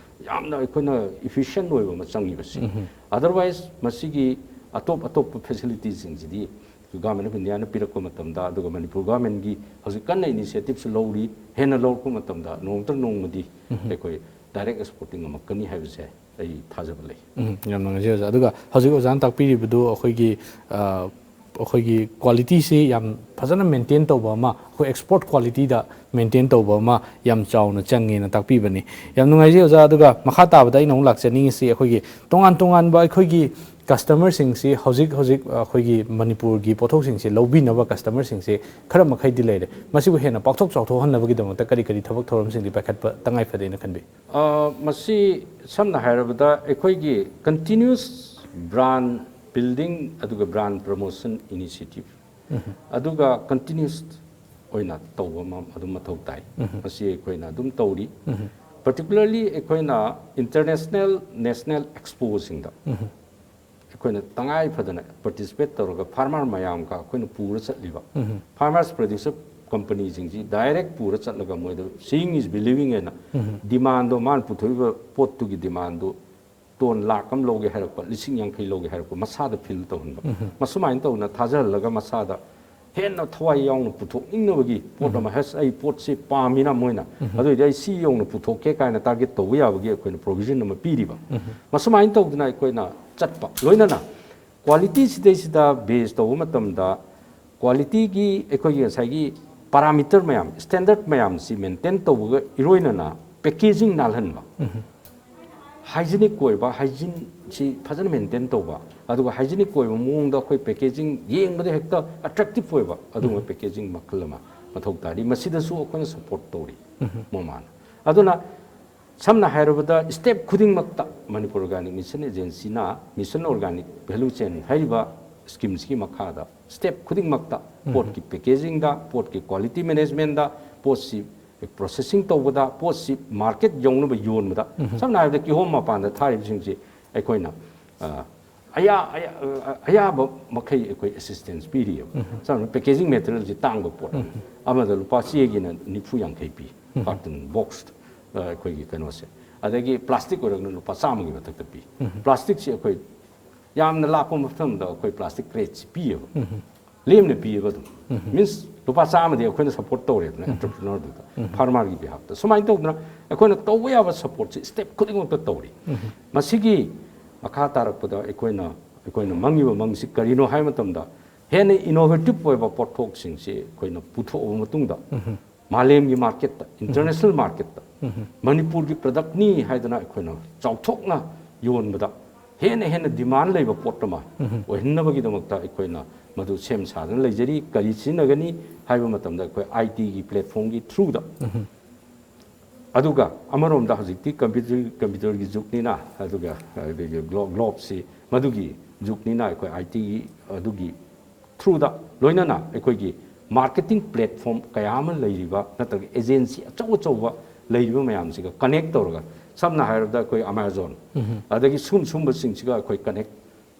ꯌꯥꯝꯅ ꯑꯩꯈꯣꯏꯅ efficient ꯑꯣꯏꯕ ꯑꯃ ꯆꯪꯉꯤꯕꯁꯦ꯫ Otherwise ꯃꯁꯤꯒꯤ ꯑꯇꯣꯞ ꯑꯇꯣꯞꯄ facilitiesꯁꯤꯡꯁꯤꯗꯤ Government of Indiaꯅ ꯄꯤꯔꯛꯄ ꯃꯇꯝꯗ, ꯑꯗꯨꯒ ꯃꯅꯤꯄꯨꯔ governmentꯀꯤ ꯍꯧꯖꯤꯛ ꯀꯟꯅ initiativeꯁꯨ ꯂꯧꯔꯤ, ꯍꯦꯟꯅ ꯂꯧꯔꯛꯄ ꯃꯇꯝꯗ ꯅꯣꯡꯃꯇ ꯅꯣꯡꯃꯗꯤ ꯑꯩꯈꯣꯏ direct exporting ꯉꯝꯃꯛꯀꯅꯤ ꯍꯥꯏꯕꯁꯦ ꯑꯩ ꯊꯥꯖꯕ ꯂꯩ꯫ ꯎꯝ, ꯌꯥꯝ ꯅꯨꯡꯉꯥꯏꯖꯩ ꯑꯣꯖꯥ꯫ ꯑꯗꯨꯒ ꯍꯧꯖꯤꯛ ꯑꯣꯖꯥꯅ ꯇꯥꯛꯄꯤꯔꯤꯕꯗꯨ ꯑꯩꯈꯣꯏꯒꯤ, ꯑ, ꯑꯩꯈꯣꯏꯒꯤ qualityꯁꯤ ꯌꯥꯝ ꯐꯖꯅ maintain ꯇꯧꯕ ꯑꯃ, ꯑꯩꯈꯣꯏ export qualityꯗ maintain ꯇꯧꯕ ꯑꯃ ꯌꯥꯝ ꯆꯥꯎꯅ ꯆꯪꯉꯦꯅ ꯇꯥꯛꯄꯤꯕꯅꯤ꯫ ꯌꯥꯝ ꯅꯨꯡꯉꯥꯏꯖꯩ ꯑꯣꯖꯥ꯫ ꯑꯗꯨꯒ ꯃꯈꯥ ꯇꯥꯕꯗ ꯑꯩꯅ ꯑꯃꯨꯛ ꯂꯥꯛꯆꯅꯤꯡꯉꯤꯁꯤ ꯑꯩꯈꯣꯏꯒꯤ ꯇꯣꯉꯥꯟ ꯇꯣꯉꯥꯟꯕ ꯑꯩꯈꯣꯏꯒꯤ customerꯁꯤꯡꯁꯤ ꯍꯧꯖꯤꯛ ꯍꯧꯖꯤꯛ ꯑꯩꯈꯣꯏꯒꯤ ꯃꯅꯤꯄꯨꯔꯒꯤ ꯄꯣꯠꯊꯣꯛꯁꯤꯡꯁꯤ ꯂꯧꯕꯤꯅꯕ customerꯁꯤꯡꯁꯤ ꯈꯔ ꯃꯈꯩꯗꯤ ꯂꯩꯔꯦ꯫ ꯃꯁꯤꯕꯨ ꯍꯦꯟꯅ ꯄꯥꯛꯊꯣꯛ ꯆꯥꯎꯊꯣꯛꯍꯟꯅꯕꯒꯤꯗꯃꯛꯇ ꯀꯔꯤ ꯀꯔꯤ ꯊꯕꯛ ꯊꯧꯔꯝꯁꯤꯡꯗꯤ ꯄꯥꯏꯈꯠꯄ ꯇꯉꯥꯏ ꯐꯗꯦꯅ ꯈꯟꯕꯤ? ꯑ, ꯃꯁꯤ ꯁꯝꯅ ꯍꯥꯏꯔꯕꯗ ꯑꯩꯈꯣꯏꯒꯤ continuous brand building ꯑꯗꯨꯒ brand promotion initiative ꯑꯗꯨꯒ continuous ꯑꯣꯏꯅ ꯇꯧꯕ ꯑꯃ ꯑꯗꯨꯝ ꯃꯊꯧ ꯇꯥꯏ꯫ ꯃꯁꯤ ꯑꯩꯈꯣꯏꯅ ꯑꯗꯨꯝ ꯇꯧꯔꯤ꯫ Particularly ꯑꯩꯈꯣꯏꯅ international, national expoꯁꯤꯡꯗ ꯑꯩꯈꯣꯏꯅ ꯇꯉꯥꯏ ꯐꯗꯅ participate ꯇꯧꯔꯒ farmer ꯃꯌꯥꯝꯒ ꯑꯩꯈꯣꯏꯅ ꯄꯨꯔ ꯆꯠꯂꯤꯕ farmers producer companyꯁꯤꯡꯁꯤ direct ꯄꯨꯔ ꯆꯠꯂꯒ ꯃꯣꯏꯗ seeing is believing ꯍꯥꯏꯅ demandꯗꯣ, ꯃꯥꯅ ꯄꯨꯊꯣꯛꯏꯕ ꯄꯣꯠꯇꯨꯒꯤ demandꯗꯨ ꯇꯣꯟ ꯂꯥꯛ ꯑꯃ ꯂꯧꯒꯦ ꯍꯥꯏꯔꯛꯄ, ꯂꯤꯁꯤꯡ ꯌꯥꯡꯈꯩ ꯂꯧꯒꯦ ꯍꯥꯏꯔꯛꯄ, ꯃꯁꯥꯗ feel ꯇꯧꯍꯟꯕ꯫ ꯃꯁꯨꯃꯥꯏꯅ ꯇꯧꯅ ꯊꯥꯖꯍꯜꯂꯒ ꯃꯁꯥꯗ ꯍꯦꯟꯅ ꯊꯋꯥꯏ ꯌꯥꯎꯅ ꯄꯨꯊꯣꯛꯅꯤꯡꯅꯕꯒꯤ ꯄꯣꯠ ꯑꯃ, ꯍꯦꯁ, ꯑꯩ ꯄꯣꯠꯁꯤ ꯄꯥꯝꯃꯤꯅ ꯃꯣꯏꯅ, ꯑꯗꯨ ꯑꯣꯏꯗꯤ ꯑꯩ ꯁꯤ ꯌꯧꯅ ꯄꯨꯊꯣꯛꯀꯦ ꯀꯥꯏꯅ ꯇꯥꯔꯒꯦꯠ ꯇꯧꯕ ꯌꯥꯕꯒꯤ ꯑꯩꯈꯣꯏꯅ ꯄ꯭ꯔꯣꯚꯤꯖꯟ ꯑꯃ ꯄꯤꯔꯤꯕ꯫ ꯃꯁꯨꯃꯥꯏꯅ ꯇꯧꯗꯅ ꯑꯩꯈꯣꯏꯅ ꯆꯠꯄ, ꯂꯣꯏꯅꯅ ꯀ꯭ꯋꯥꯂꯤꯇꯤ ꯁꯤꯗꯩꯁꯤꯗ ꯕꯦꯖ ꯇꯧꯕ ꯃꯇꯝꯗ ꯀ꯭ꯋꯥꯂꯤꯇꯤꯒꯤ ꯑꯩꯈꯣꯏꯒꯤ ꯉꯁꯥꯏꯒꯤ ꯄꯦꯔꯥꯃꯤꯇꯔ ꯃꯌꯥꯝ, ꯁ꯭ꯇꯦꯟꯗꯔꯠ ꯃꯌꯥꯝꯁꯤ ꯃꯦꯟꯇꯦꯟ ꯇꯧꯕꯒ ꯏꯔꯣꯏꯅꯅ ꯄꯦꯀꯦꯖꯤꯡ ꯅꯥꯜꯍꯟꯕ, ꯍꯥꯏꯖꯤꯅꯤꯛ ꯑꯣꯏꯕ, ꯍꯥꯏꯖꯤꯟꯁꯤ ꯐꯖꯅ ꯃꯦꯟꯇꯦꯟ ꯇꯧꯕ, ꯑꯗꯨꯒ ꯍꯥꯏꯖꯤꯅꯤꯛ ꯑꯣꯏꯕ ꯃꯑꯣꯡꯗ ꯑꯩꯈꯣꯏ ꯄꯦꯀꯦꯖꯤꯡ ꯌꯦꯡꯕꯗ ꯍꯦꯛꯇ ꯑꯦꯇ꯭ꯔꯦꯛꯇꯤꯞ ꯑꯣꯏꯕ ꯑꯗꯨꯒꯨꯝꯕ ꯄꯦꯀꯦꯖꯤꯡ ꯃꯈꯜ ꯑꯃ ꯃꯊꯧ ꯇꯥꯔꯤ꯫ ꯃꯁꯤꯗꯁꯨ ꯑꯩꯈꯣꯏꯅ ꯁꯄꯣꯔꯠ ꯇꯧꯔꯤ ꯃꯣꯃꯥꯅ꯫ ꯑꯗꯨꯅ ꯁꯝꯅ ꯍꯥꯏꯔꯕꯗ ꯁ꯭ꯇꯦꯞ ꯈꯨꯗꯤꯡꯃꯛꯇ ꯃꯅꯤꯄꯨꯔ ꯑꯣꯔꯒꯥꯅꯤꯛ ꯃꯤꯁꯟ ꯑꯦꯖꯦꯟꯁꯤꯅ ꯃꯤꯁꯟ ꯑꯣꯔꯒꯥꯅꯤꯛ ꯚꯦꯂꯨ ꯆꯦꯟ ꯍꯥꯏꯔꯤꯕ ꯁ꯭ꯀꯤꯝꯁꯤꯒꯤ ꯃꯈꯥꯗ ꯁ꯭ꯇꯦꯞ ꯈꯨꯗꯤꯡꯃꯛꯇ, ꯄꯣꯠꯀꯤ ꯄꯦꯀꯦꯖꯤꯡꯗ, ꯄꯣꯠꯀꯤ ꯀ꯭ꯋꯥꯂꯤꯇꯤ ꯃꯦꯅꯦꯖꯃꯦꯟꯗ, ꯄꯣꯠꯁꯤ ꯄ꯭ꯔꯣꯁꯦꯁꯤꯡ ꯇꯧꯕꯗ, ꯄꯣꯠꯁꯤ ꯃꯥꯔꯀꯦꯠ ꯌꯧꯅꯕ ꯌꯣꯟꯕꯗ, ꯁꯝꯅ ꯍꯥꯏꯔꯕꯗ ꯀꯤꯍꯣꯝ ꯃꯄꯥꯟꯗ ꯊꯥꯔꯤꯕꯁꯤꯡꯁꯤ ꯑꯩꯈꯣꯏꯅ, ꯑ, ꯑꯌꯥ-, ꯑꯌꯥ-, ꯑ, ꯑꯌꯥꯕ ꯃꯈꯩ ꯑꯩꯈꯣꯏ ꯑꯦꯁꯤꯁꯇꯦꯟꯁ ꯄꯤꯔꯤꯑꯕ꯫ ꯁꯝꯅ ꯄꯦꯀꯦꯖꯤꯡ ꯃꯦꯇꯔꯤꯌꯦꯜꯁꯤ ꯇꯥꯡꯕ ꯄꯣꯠ ꯑꯃ, ꯑꯃꯗ ꯂꯨꯄꯥ ꯆꯦꯒꯤꯅ ꯅꯤꯐꯨ ꯌꯥꯡꯈꯩ ꯄꯤ, ꯀꯥꯔꯇꯨꯟ ꯕꯣꯛꯁ, ꯑ, ꯑꯩꯈꯣꯏꯒꯤ ꯀꯩꯅꯣꯁꯦ, ꯑꯗꯒꯤ ꯄ꯭ꯂꯥꯁꯇꯤꯛ ꯑꯣꯏꯔꯒꯅ ꯂꯨꯄꯥ ꯆꯥꯝꯃꯒꯤ ꯃꯊꯛꯇ ꯄꯤ꯫ ꯄ꯭ꯂꯥꯁꯇꯤꯛꯁꯤ ꯑꯩꯈꯣꯏ ꯌꯥꯝꯅ ꯂꯥꯞꯄ ꯃꯐꯝꯗ ꯑꯩꯈꯣꯏ ꯄ꯭ꯂꯥꯁꯇꯤꯛ ꯀ꯭ꯔꯦꯠꯁꯤ ꯄꯤꯌꯦꯕ, ꯂꯦꯝꯅ ꯄꯤꯌꯦꯕ ꯑꯗꯨꯝ꯫ ꯃꯤꯟꯁ ꯂꯨꯄꯥ ꯆꯥꯝꯃꯗꯤ ꯑꯩꯈꯣꯏꯅ ꯁꯄꯣꯔꯠ ꯇꯧꯔꯦꯗꯅ ꯑꯦꯟꯇꯔꯄ꯭ꯔꯤꯅꯔꯗꯨꯗ, ꯐꯥꯔꯃꯔꯒꯤ ꯕꯤꯍꯥꯞꯇ꯫ ꯁꯨꯃꯥꯏꯅ ꯇꯧꯗꯅ ꯑꯩꯈꯣꯏꯅ ꯇꯧꯕ ꯌꯥꯕ ꯁꯄꯣꯔꯠꯁꯤ ꯁ꯭ꯇꯦꯞ ꯈꯨꯗꯤꯡꯃꯛꯇ ꯇꯧꯔꯤ꯫ ꯃꯁꯤꯒꯤ ꯃꯈꯥ ꯇꯥꯔꯛꯄꯗ ꯑꯩꯈꯣꯏꯅ, ꯑꯩꯈꯣꯏꯅ ꯃꯪꯉꯤꯕ ꯃꯪꯁꯤ ꯀꯔꯤꯅꯣ ꯍꯥꯏꯕ ꯃꯇꯝꯗ, ꯍꯦꯟꯅ ꯏꯅꯣꯚꯦꯇꯤꯞ ꯑꯣꯏꯕ ꯄꯣꯠꯊꯣꯛꯁꯤꯡꯁꯤ ꯑꯩꯈꯣꯏꯅ ꯄꯨꯊꯣꯛꯑꯕ ꯃꯇꯨꯡꯗ, ꯃꯥꯂꯦꯝꯒꯤ ꯃꯥꯔꯀꯦꯠꯇ, ꯏꯟꯇꯔꯅꯦꯁꯅꯦꯜ ꯃꯥꯔꯀꯦꯠꯇ ꯃꯅꯤꯄꯨꯔꯒꯤ ꯄ꯭ꯔꯗꯛꯅꯤ ꯍꯥꯏꯗꯅ ꯑꯩꯈꯣꯏꯅ ꯆꯥꯎꯊꯣꯛꯅ ꯌꯣꯟꯕꯗ ꯍꯦꯟꯅ ꯍꯦꯟꯅ ꯗꯤꯃꯥꯟ ꯂꯩꯕ ꯄꯣꯠ ꯑꯃ ꯑꯣꯏꯍꯟꯅꯕꯒꯤꯗꯃꯛꯇ ꯑꯩꯈꯣꯏꯅ ꯃꯗꯨ ꯁꯦꯝ ꯁꯥꯗꯨꯅ ꯂꯩꯖꯔꯤ꯫ ꯀꯔꯤ ꯁꯤꯖꯤꯟꯅꯒꯅꯤ ꯍꯥꯏꯕ ꯃꯇꯝꯗ ꯑꯩꯈꯣꯏ ꯑꯥꯏ ꯇꯤꯒꯤ ꯄ꯭ꯂꯦꯠꯐꯣꯝꯒꯤ ꯊ꯭ꯔꯨꯗ, ꯑꯗꯨꯒ ꯑꯃꯔꯣꯝꯗ ꯍꯧꯖꯤꯛꯇꯤ ꯀꯝꯄ꯭ꯌꯨꯇꯔ, ꯀꯝꯄ꯭ꯌꯨꯇꯔꯒꯤ ꯖꯨꯒꯅꯤꯅ, ꯑꯗꯨꯒ ꯑꯩꯈꯣꯏꯒꯤ ꯒ꯭ꯂꯣ-, ꯒ꯭ꯂꯣꯕꯁꯤ ꯃꯗꯨꯒꯤ ꯖꯨꯒꯅꯤꯅ ꯑꯩꯈꯣꯏ ꯑꯥꯏ ꯇꯤꯒꯤ ꯑꯗꯨꯒꯤ ꯊ꯭ꯔꯨꯗ ꯂꯣꯏꯅꯅ ꯑꯩꯈꯣꯏꯒꯤ ꯃꯥꯔꯀꯦꯇꯤꯡ ꯄ꯭ꯂꯦꯠꯐꯣꯝ ꯀꯌꯥ ꯑꯃ ꯂꯩꯔꯤꯕ ꯅꯠꯇ꯭ꯔꯒ ꯑꯦꯖꯦꯟꯁꯤ ꯑꯆꯧ ꯑꯆꯧꯕ ꯂꯩꯔꯤꯕ ꯃꯌꯥꯝꯁꯤꯒ ꯀꯅꯦꯛ ꯇꯧꯔꯒ, ꯁꯝꯅ ꯍꯥꯏꯔꯕꯗ ꯑꯩꯈꯣꯏ ꯑꯃꯥꯖꯣꯟ, ꯑꯗꯒꯤ ꯁꯨꯝ ꯁꯨꯝꯕꯁꯤꯡꯁꯤꯒ ꯑꯩꯈꯣꯏ ꯀꯅꯦꯛ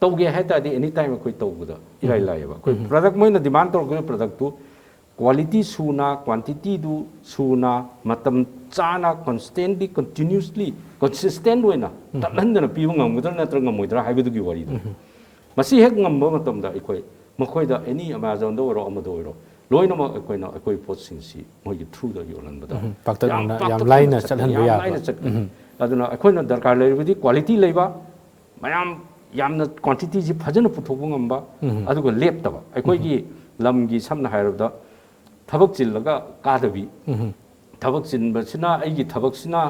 ꯇꯧꯒꯦ ꯍꯥꯏ ꯇꯥꯔꯗꯤ ꯑꯦꯅꯤ ꯇꯥꯏꯝ ꯑꯩꯈꯣꯏ ꯇꯧꯕꯗ ꯏꯔꯥꯏ ꯂꯥꯏꯌꯦꯕ꯫ ꯑꯩꯈꯣꯏ ꯄ꯭ꯔꯗꯛ, ꯃꯣꯏꯅ ꯗꯤꯃꯥꯟ ꯇꯧꯔꯛꯄꯗ ꯄ꯭ꯔꯗꯛꯇꯨ ꯀ꯭ꯋꯥꯂꯤꯇꯤ ꯁꯨꯅ, ꯀ꯭ꯋꯥꯟꯇꯤꯇꯤꯗꯨ ꯁꯨꯅ, ꯃꯇꯝ ꯆꯥꯅ, ꯀꯟꯁꯇꯦꯟꯂꯤ, ꯀꯟꯇꯤꯅ꯭ꯌꯨꯁꯂꯤ, ꯀꯟꯁꯤꯁꯇꯦꯟ ꯑꯣꯏꯅ ꯇꯠꯍꯟꯗꯅ ꯄꯤꯕ ꯉꯝꯒꯗ꯭ꯔꯥ ꯅꯠꯇ꯭ꯔꯒ ꯉꯝꯃꯣꯏꯗ꯭ꯔꯥ ꯍꯥꯏꯕꯗꯨꯒꯤ ꯋꯥꯔꯤꯗꯨ꯫ ꯃꯁꯤ ꯍꯦꯛ ꯉꯝꯕ ꯃꯇꯝꯗ ꯑꯩꯈꯣꯏ ꯃꯈꯣꯏꯗ ꯑꯦꯅꯤ ꯑꯦꯃꯥꯖꯣꯟꯗ ꯑꯣꯏꯔꯣ, ꯑꯃꯗ ꯑꯣꯏꯔꯣ, ꯂꯣꯏꯅꯃꯛ ꯑꯩꯈꯣꯏꯅ ꯑꯩꯈꯣꯏ ꯄꯣꯠꯁꯤꯡꯁꯤ ꯃꯣꯏꯒꯤ ꯊ꯭ꯔꯨꯗ ꯌꯣꯜꯍꯟꯕꯗ ꯎꯝ, ꯄꯥꯛꯇꯛꯅꯅ ꯌꯥꯝ ꯄꯥꯛꯇꯛꯅꯅ ꯂꯥꯏꯅ ꯆꯠꯄ, ꯆꯠꯍꯟꯕ ꯌꯥꯝ ꯌꯥꯕ꯫ ꯂꯥꯏꯅ ꯆꯠꯄ꯫ ꯎꯝ꯫ ꯑꯗꯨꯅ ꯑꯩꯈꯣꯏꯅ ꯗꯔꯀꯥꯔ ꯂꯩꯔꯕꯗꯤ ꯀ꯭ꯋꯥꯂꯤꯇꯤ ꯂꯩꯕ, ꯃꯌꯥꯝ ꯌꯥꯝꯅ ꯀ꯭ꯋꯥꯟꯇꯤꯇꯤꯁꯤ ꯐꯖꯅ ꯄꯨꯊꯣꯛꯄ ꯉꯝꯕ, ꯎꯝ꯫ ꯑꯗꯨꯒ ꯂꯦꯞꯇꯕ꯫ ꯑꯩꯈꯣꯏꯒꯤ ꯂꯝꯒꯤ ꯁꯝꯅ ꯍꯥꯏꯔꯕꯗ ꯊꯕꯛ ꯆꯤꯜꯂꯒ ꯀꯥꯗꯕꯤ, ꯎꯝ꯫ ꯊꯕꯛ ꯆꯤꯟꯕꯁꯤꯅ, ꯑꯩꯒꯤ ꯊꯕꯛꯁꯤꯅ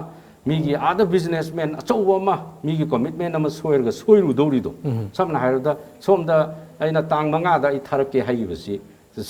ꯃꯤꯒꯤ ꯑꯥꯗ ꯕꯤꯖꯤꯅꯦꯁꯃꯦꯟ ꯑꯆꯧꯕ ꯑꯃ, ꯃꯤꯒꯤ ꯀꯃꯤꯠꯃꯦꯟ ꯑꯃ ꯁꯣꯏꯔꯒ ꯁꯣꯏꯔꯨꯗꯧꯔꯤꯗꯣ꯫ ꯎꯝ꯫ ꯁꯝꯅ ꯍꯥꯏꯔꯕꯗ ꯁꯣꯝꯗ ꯑꯩꯅ ꯇꯥꯡ ꯃꯉꯥꯗ ꯑꯩ ꯊꯥꯔꯛꯀꯦ ꯍꯥꯏꯈꯤꯕꯁꯤ,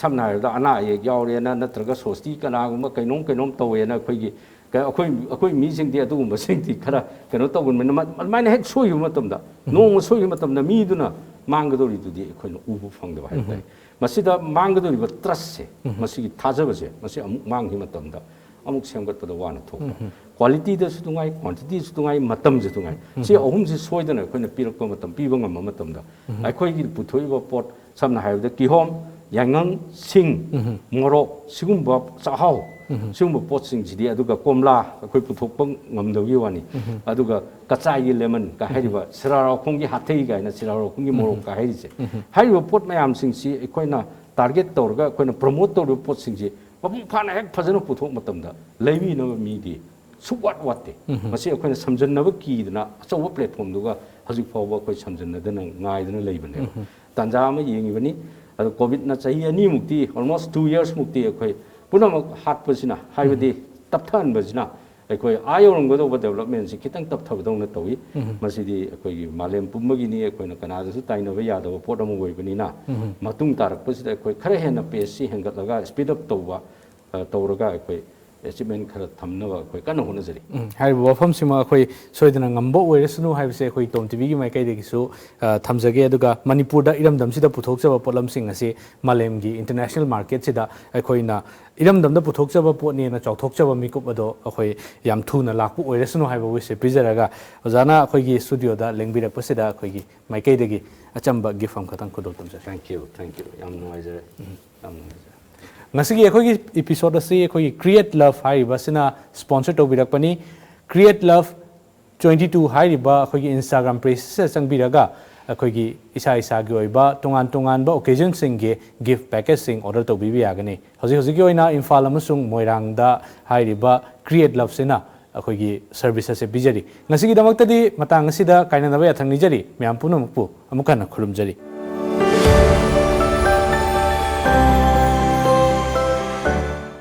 ꯁꯝꯅ ꯍꯥꯏꯔꯕꯗ ꯑꯅꯥ ꯑꯌꯦꯛ ꯌꯥꯎꯔꯦꯅ ꯅꯠꯇ꯭ꯔꯒ ꯁꯣꯁꯇꯤ ꯀꯅꯥꯒꯨꯝꯕ ꯀꯩꯅꯣꯝ ꯀꯩꯅꯣꯝ ꯇꯧꯋꯦꯅ ꯑꯩꯈꯣꯏꯒꯤ ꯀ-, ꯑꯩꯈꯣꯏ ꯑꯩꯈꯣꯏ ꯃꯤꯁꯤꯡꯗꯤ ꯑꯗꯨꯒꯨꯝꯕꯁꯤꯡꯗꯤ ꯈꯔ ꯀꯩꯅꯣ ꯇꯧꯒꯟꯕꯅꯤꯅ, ꯃ-, ꯑꯗꯨꯃꯥꯏꯅ ꯍꯦꯛ ꯁꯣꯏꯈꯤꯕ ꯃꯇꯝꯗ, ꯅꯣꯡꯃ ꯁꯣꯏꯈꯤꯕ ꯃꯇꯝꯗ ꯃꯤꯗꯨꯅ ꯃꯥꯡꯒꯗꯧꯔꯤꯗꯨꯗꯤ ꯑꯩꯈꯣꯏꯅ ꯎꯕ ꯐꯪꯗꯕ ꯍꯥꯏꯕ ꯇꯥꯏ꯫ ꯃꯁꯤꯗ ꯃꯥꯡꯒꯗꯧꯔꯤꯕ ꯇ꯭ꯔꯁꯁꯦ, ꯃꯁꯤꯒꯤ ꯊꯥꯖꯕꯁꯦ, ꯃꯁꯤ ꯑꯃꯨꯛ ꯃꯥꯡꯈꯤꯕ ꯃꯇꯝꯗ ꯑꯃꯨꯛ ꯁꯦꯝꯒꯠꯄꯗ ꯋꯥꯅ ꯊꯣꯛꯄ꯫ ꯀ꯭ꯋꯥꯂꯤꯇꯤꯗꯁꯨ ꯅꯨꯡꯉꯥꯏ, ꯀ꯭ꯋꯥꯟꯇꯤꯇꯤꯁꯨ ꯅꯨꯡꯉꯥꯏ, ꯃꯇꯝꯁꯨ ꯅꯨꯡꯉꯥꯏ꯫ ꯁꯤ ꯑꯍꯨꯝꯁꯤ ꯁꯣꯏꯗꯅ ꯑꯩꯈꯣꯏꯅ ꯄꯤꯔꯛꯄ ꯃꯇꯝ, ꯄꯤꯕ ꯉꯝꯕ ꯃꯇꯝꯗ ꯑꯩꯈꯣꯏꯒꯤ ꯄꯨꯊꯣꯛꯏꯕ ꯄꯣꯠ, ꯁꯝꯅ ꯍꯥꯏꯔꯕꯗ ꯀꯤꯍꯣꯝ, ꯌꯥꯏꯉꯪ, ꯁꯤꯡ, ꯃꯣꯔꯣꯛ, ꯁꯤꯒꯨꯝꯕ ꯆꯥꯛꯍꯥꯎ, ꯁꯤꯒꯨꯝꯕ ꯄꯣꯠꯁꯤꯡꯁꯤꯗꯤ, ꯑꯗꯨꯒ ꯀꯣꯝꯂꯥ ꯑꯩꯈꯣꯏ ꯄꯨꯊꯣꯛꯄ ꯉꯝꯗꯕꯒꯤ ꯋꯥꯅꯤ꯫ ꯑꯗꯨꯒ ꯀꯆꯥꯏꯒꯤ ꯂꯦꯃꯟ ꯀ ꯍꯥꯏꯔꯤꯕ, ꯁꯤꯔꯥꯔꯥꯎꯈꯣꯡꯒꯤ ꯍꯥꯊꯩ ꯀꯥꯏꯅ ꯁꯤꯔꯥꯔꯥꯎꯈꯣꯡꯒꯤ ꯃꯣꯔꯣꯛ ꯀ ꯍꯥꯏꯔꯤꯁꯦ, ꯍꯥꯏꯔꯤꯕ ꯄꯣꯠ ꯃꯌꯥꯝꯁꯤꯡꯁꯤ ꯑꯩꯈꯣꯏꯅ ꯇꯥꯔꯒꯦꯠ ꯇꯧꯔꯒ ꯑꯩꯈꯣꯏꯅ ꯄ꯭ꯔꯃꯣꯠ ꯇꯧꯔꯤꯕ ꯄꯣꯠꯁꯤꯡꯁꯤ ꯃꯄꯨꯡ ꯐꯥꯅ ꯍꯦꯛ ꯐꯖꯅ ꯄꯨꯊꯣꯛ ꯃꯇꯝꯗ ꯂꯩꯕꯤꯅꯕ ꯃꯤꯗꯤ ꯁꯨꯛꯋꯥꯠ ꯋꯥꯠꯇꯦ꯫ ꯃꯁꯤ ꯑꯩꯈꯣꯏꯅ ꯁꯝꯖꯟꯅꯕ ꯀꯤꯗꯅ ꯑꯆꯧꯕ ꯄ꯭ꯂꯦꯠꯐꯣꯝꯗꯨꯒ ꯍꯧꯖꯤꯛ ꯐꯥꯎꯕ ꯑꯩꯈꯣꯏ ꯁꯝꯖꯟꯅꯗꯅ ꯉꯥꯏꯗꯅ ꯂꯩꯕꯅꯦꯕ꯫ ꯇꯥꯟꯖꯥ ꯑꯃ ꯌꯦꯡꯉꯤꯕꯅꯤ꯫ ꯑꯗꯣ ꯀꯣꯚꯤꯗꯅ ꯆꯍꯤ ꯑꯅꯤꯃꯨꯛꯇꯤ, almost two years ꯃꯨꯛꯇꯤ ꯑꯩꯈꯣꯏ ꯄꯨꯝꯅꯃꯛ ꯍꯥꯠꯄꯁꯤꯅ, ꯍꯥꯏꯕꯗꯤ ꯇꯞꯊꯍꯟꯕꯁꯤꯅ ꯑꯩꯈꯣꯏ ꯑꯥ ꯌꯧꯔꯝꯒꯗꯧꯕ ꯗꯦꯕꯂꯞꯃꯦꯟꯁꯤ ꯈꯤꯇꯪ ꯇꯞꯊꯕꯗꯧꯅ ꯇꯧꯏ꯫ ꯃꯁꯤꯗꯤ ꯑꯩꯈꯣꯏꯒꯤ ꯃꯥꯂꯦꯝ ꯄꯨꯝꯕꯒꯤꯅꯤ, ꯑꯩꯈꯣꯏꯅ ꯀꯅꯥꯗꯁꯨ ꯇꯥꯏꯅꯕ ꯌꯥꯗꯕ ꯄꯣꯠ ꯑꯃ ꯑꯣꯏꯕꯅꯤꯅ, ꯃꯇꯨꯡ ꯇꯥꯔꯛꯄꯁꯤꯗ ꯑꯩꯈꯣꯏ ꯈꯔ ꯍꯦꯟꯅ ꯄꯦꯁꯁꯤ ꯍꯦꯟꯒꯠꯂꯒ, ꯁ꯭ꯄꯤꯗ ꯑꯞ ꯇꯧꯕ, ꯑ, ꯇꯧꯔꯒ ꯑꯩꯈꯣꯏ ꯑꯦꯆꯤꯞꯃꯦꯟ ꯈꯔ ꯊꯝꯅꯕ ꯑꯩꯈꯣꯏ ꯀꯟꯅ ꯍꯣꯠꯅꯖꯔꯤ꯫ ꯎꯝ, ꯍꯥꯏꯔꯤꯕ ꯋꯥꯐꯝꯁꯤꯃ ꯑꯩꯈꯣꯏ ꯁꯣꯏꯗꯅ ꯉꯝꯕ ꯑꯣꯏꯔꯁꯅꯨ ꯍꯥꯏꯕꯁꯦ ꯑꯩꯈꯣꯏ ꯇꯣꯝ ꯇꯤꯚꯤꯒꯤ ꯃꯥꯏꯀꯩꯗꯒꯤꯁꯨ, ꯑ, ꯊꯝꯖꯒꯦ꯫ ꯑꯗꯨꯒ ꯃꯅꯤꯄꯨꯔꯗ ꯏꯔꯝꯗꯝꯁꯤꯗ ꯄꯨꯊꯣꯛꯆꯕ ꯄꯣꯠꯂꯝꯁꯤꯡ ꯑꯁꯤ ꯃꯥꯂꯦꯝꯒꯤ ꯏꯟꯇꯔꯅꯦꯁꯅꯦꯜ ꯃꯥꯔꯀꯦꯠꯁꯤꯗ ꯑꯩꯈꯣꯏꯅ ꯏꯔꯝꯗꯝꯗ ꯄꯨꯊꯣꯛꯆꯕ ꯄꯣꯠꯅꯦꯅ ꯆꯥꯎꯊꯣꯛꯆꯕ ꯃꯤꯀꯨꯞ ꯑꯗꯣ ꯑꯩꯈꯣꯏ ꯌꯥꯝ ꯊꯨꯅ ꯂꯥꯛꯄ ꯑꯣꯏꯔꯁꯅꯨ ꯍꯥꯏꯕ ꯋꯤꯁꯁꯦ ꯄꯤꯖꯔꯒ, ꯑꯣꯖꯥꯅ ꯑꯩꯈꯣꯏꯒꯤ ꯁ꯭ꯇꯨꯗꯤꯑꯣꯗ ꯂꯦꯡꯕꯤꯔꯛꯄꯁꯤꯗ ꯑꯩꯈꯣꯏꯒꯤ ꯃꯥꯏꯀꯩꯗꯒꯤ ꯑꯆꯝꯕ ꯒꯤꯐ ꯑꯃꯈꯛꯇꯪ ꯈꯨꯗꯣꯜ ꯇꯝꯖꯔꯤ꯫ Thank you, thank you, ꯌꯥꯝ ꯅꯨꯡꯉꯥꯏꯖꯔꯦ꯫ ꯌꯥꯝ ꯅꯨꯡꯉꯥꯏꯖꯔꯦ꯫ ꯉꯁꯤꯒꯤ ꯑꯩꯈꯣꯏꯒꯤ ꯏꯄꯤꯁꯣꯗ ꯑꯁꯤ ꯑꯩꯈꯣꯏꯒꯤ Create Love ꯍꯥꯏꯔꯤꯕ ꯑꯁꯤꯅ sponsor ꯇꯧꯕꯤꯔꯛꯄꯅꯤ꯫ Create Love twenty two ꯍꯥꯏꯔꯤꯕ ꯑꯩꯈꯣꯏꯒꯤ ꯏꯟꯁꯇꯥꯒ꯭ꯔꯥꯝ ꯄꯦꯖꯁꯤꯗ ꯆꯪꯕꯤꯔꯒ ꯑꯩꯈꯣꯏꯒꯤ ꯏꯁꯥ ꯏꯁꯥꯒꯤ ꯑꯣꯏꯕ ꯇꯣꯉꯥꯟ ꯇꯣꯉꯥꯟꯕ occasionꯁꯤꯡꯒꯤ gift packageꯁꯤꯡ order ꯇꯧꯕꯤꯕ ꯌꯥꯒꯅꯤ꯫ ꯍꯧꯖꯤꯛ ꯍꯧꯖꯤꯛꯀꯤ ꯑꯣꯏꯅ ꯏꯝꯐꯥꯜ ꯑꯃꯁꯨꯡ ꯃꯣꯏꯔꯥꯡꯗ ꯍꯥꯏꯔꯤꯕ Create Loveꯁꯤꯅ ꯑꯩꯈꯣꯏꯒꯤ service ꯑꯁꯦ ꯄꯤꯖꯔꯤ꯫ ꯉꯁꯤꯒꯤꯗꯃꯛꯇꯗꯤ ꯃꯇꯥꯡ ꯑꯁꯤꯗ ꯀꯥꯏꯅꯅꯕ ꯌꯥꯊꯪ ꯅꯤꯖꯔꯤ꯫ ꯃꯌꯥꯝ ꯄꯨꯝꯅꯃꯛꯄꯨ ꯑꯃꯨꯛ ꯍꯟꯅ ꯈꯨꯔꯨꯝꯖꯔꯤ꯫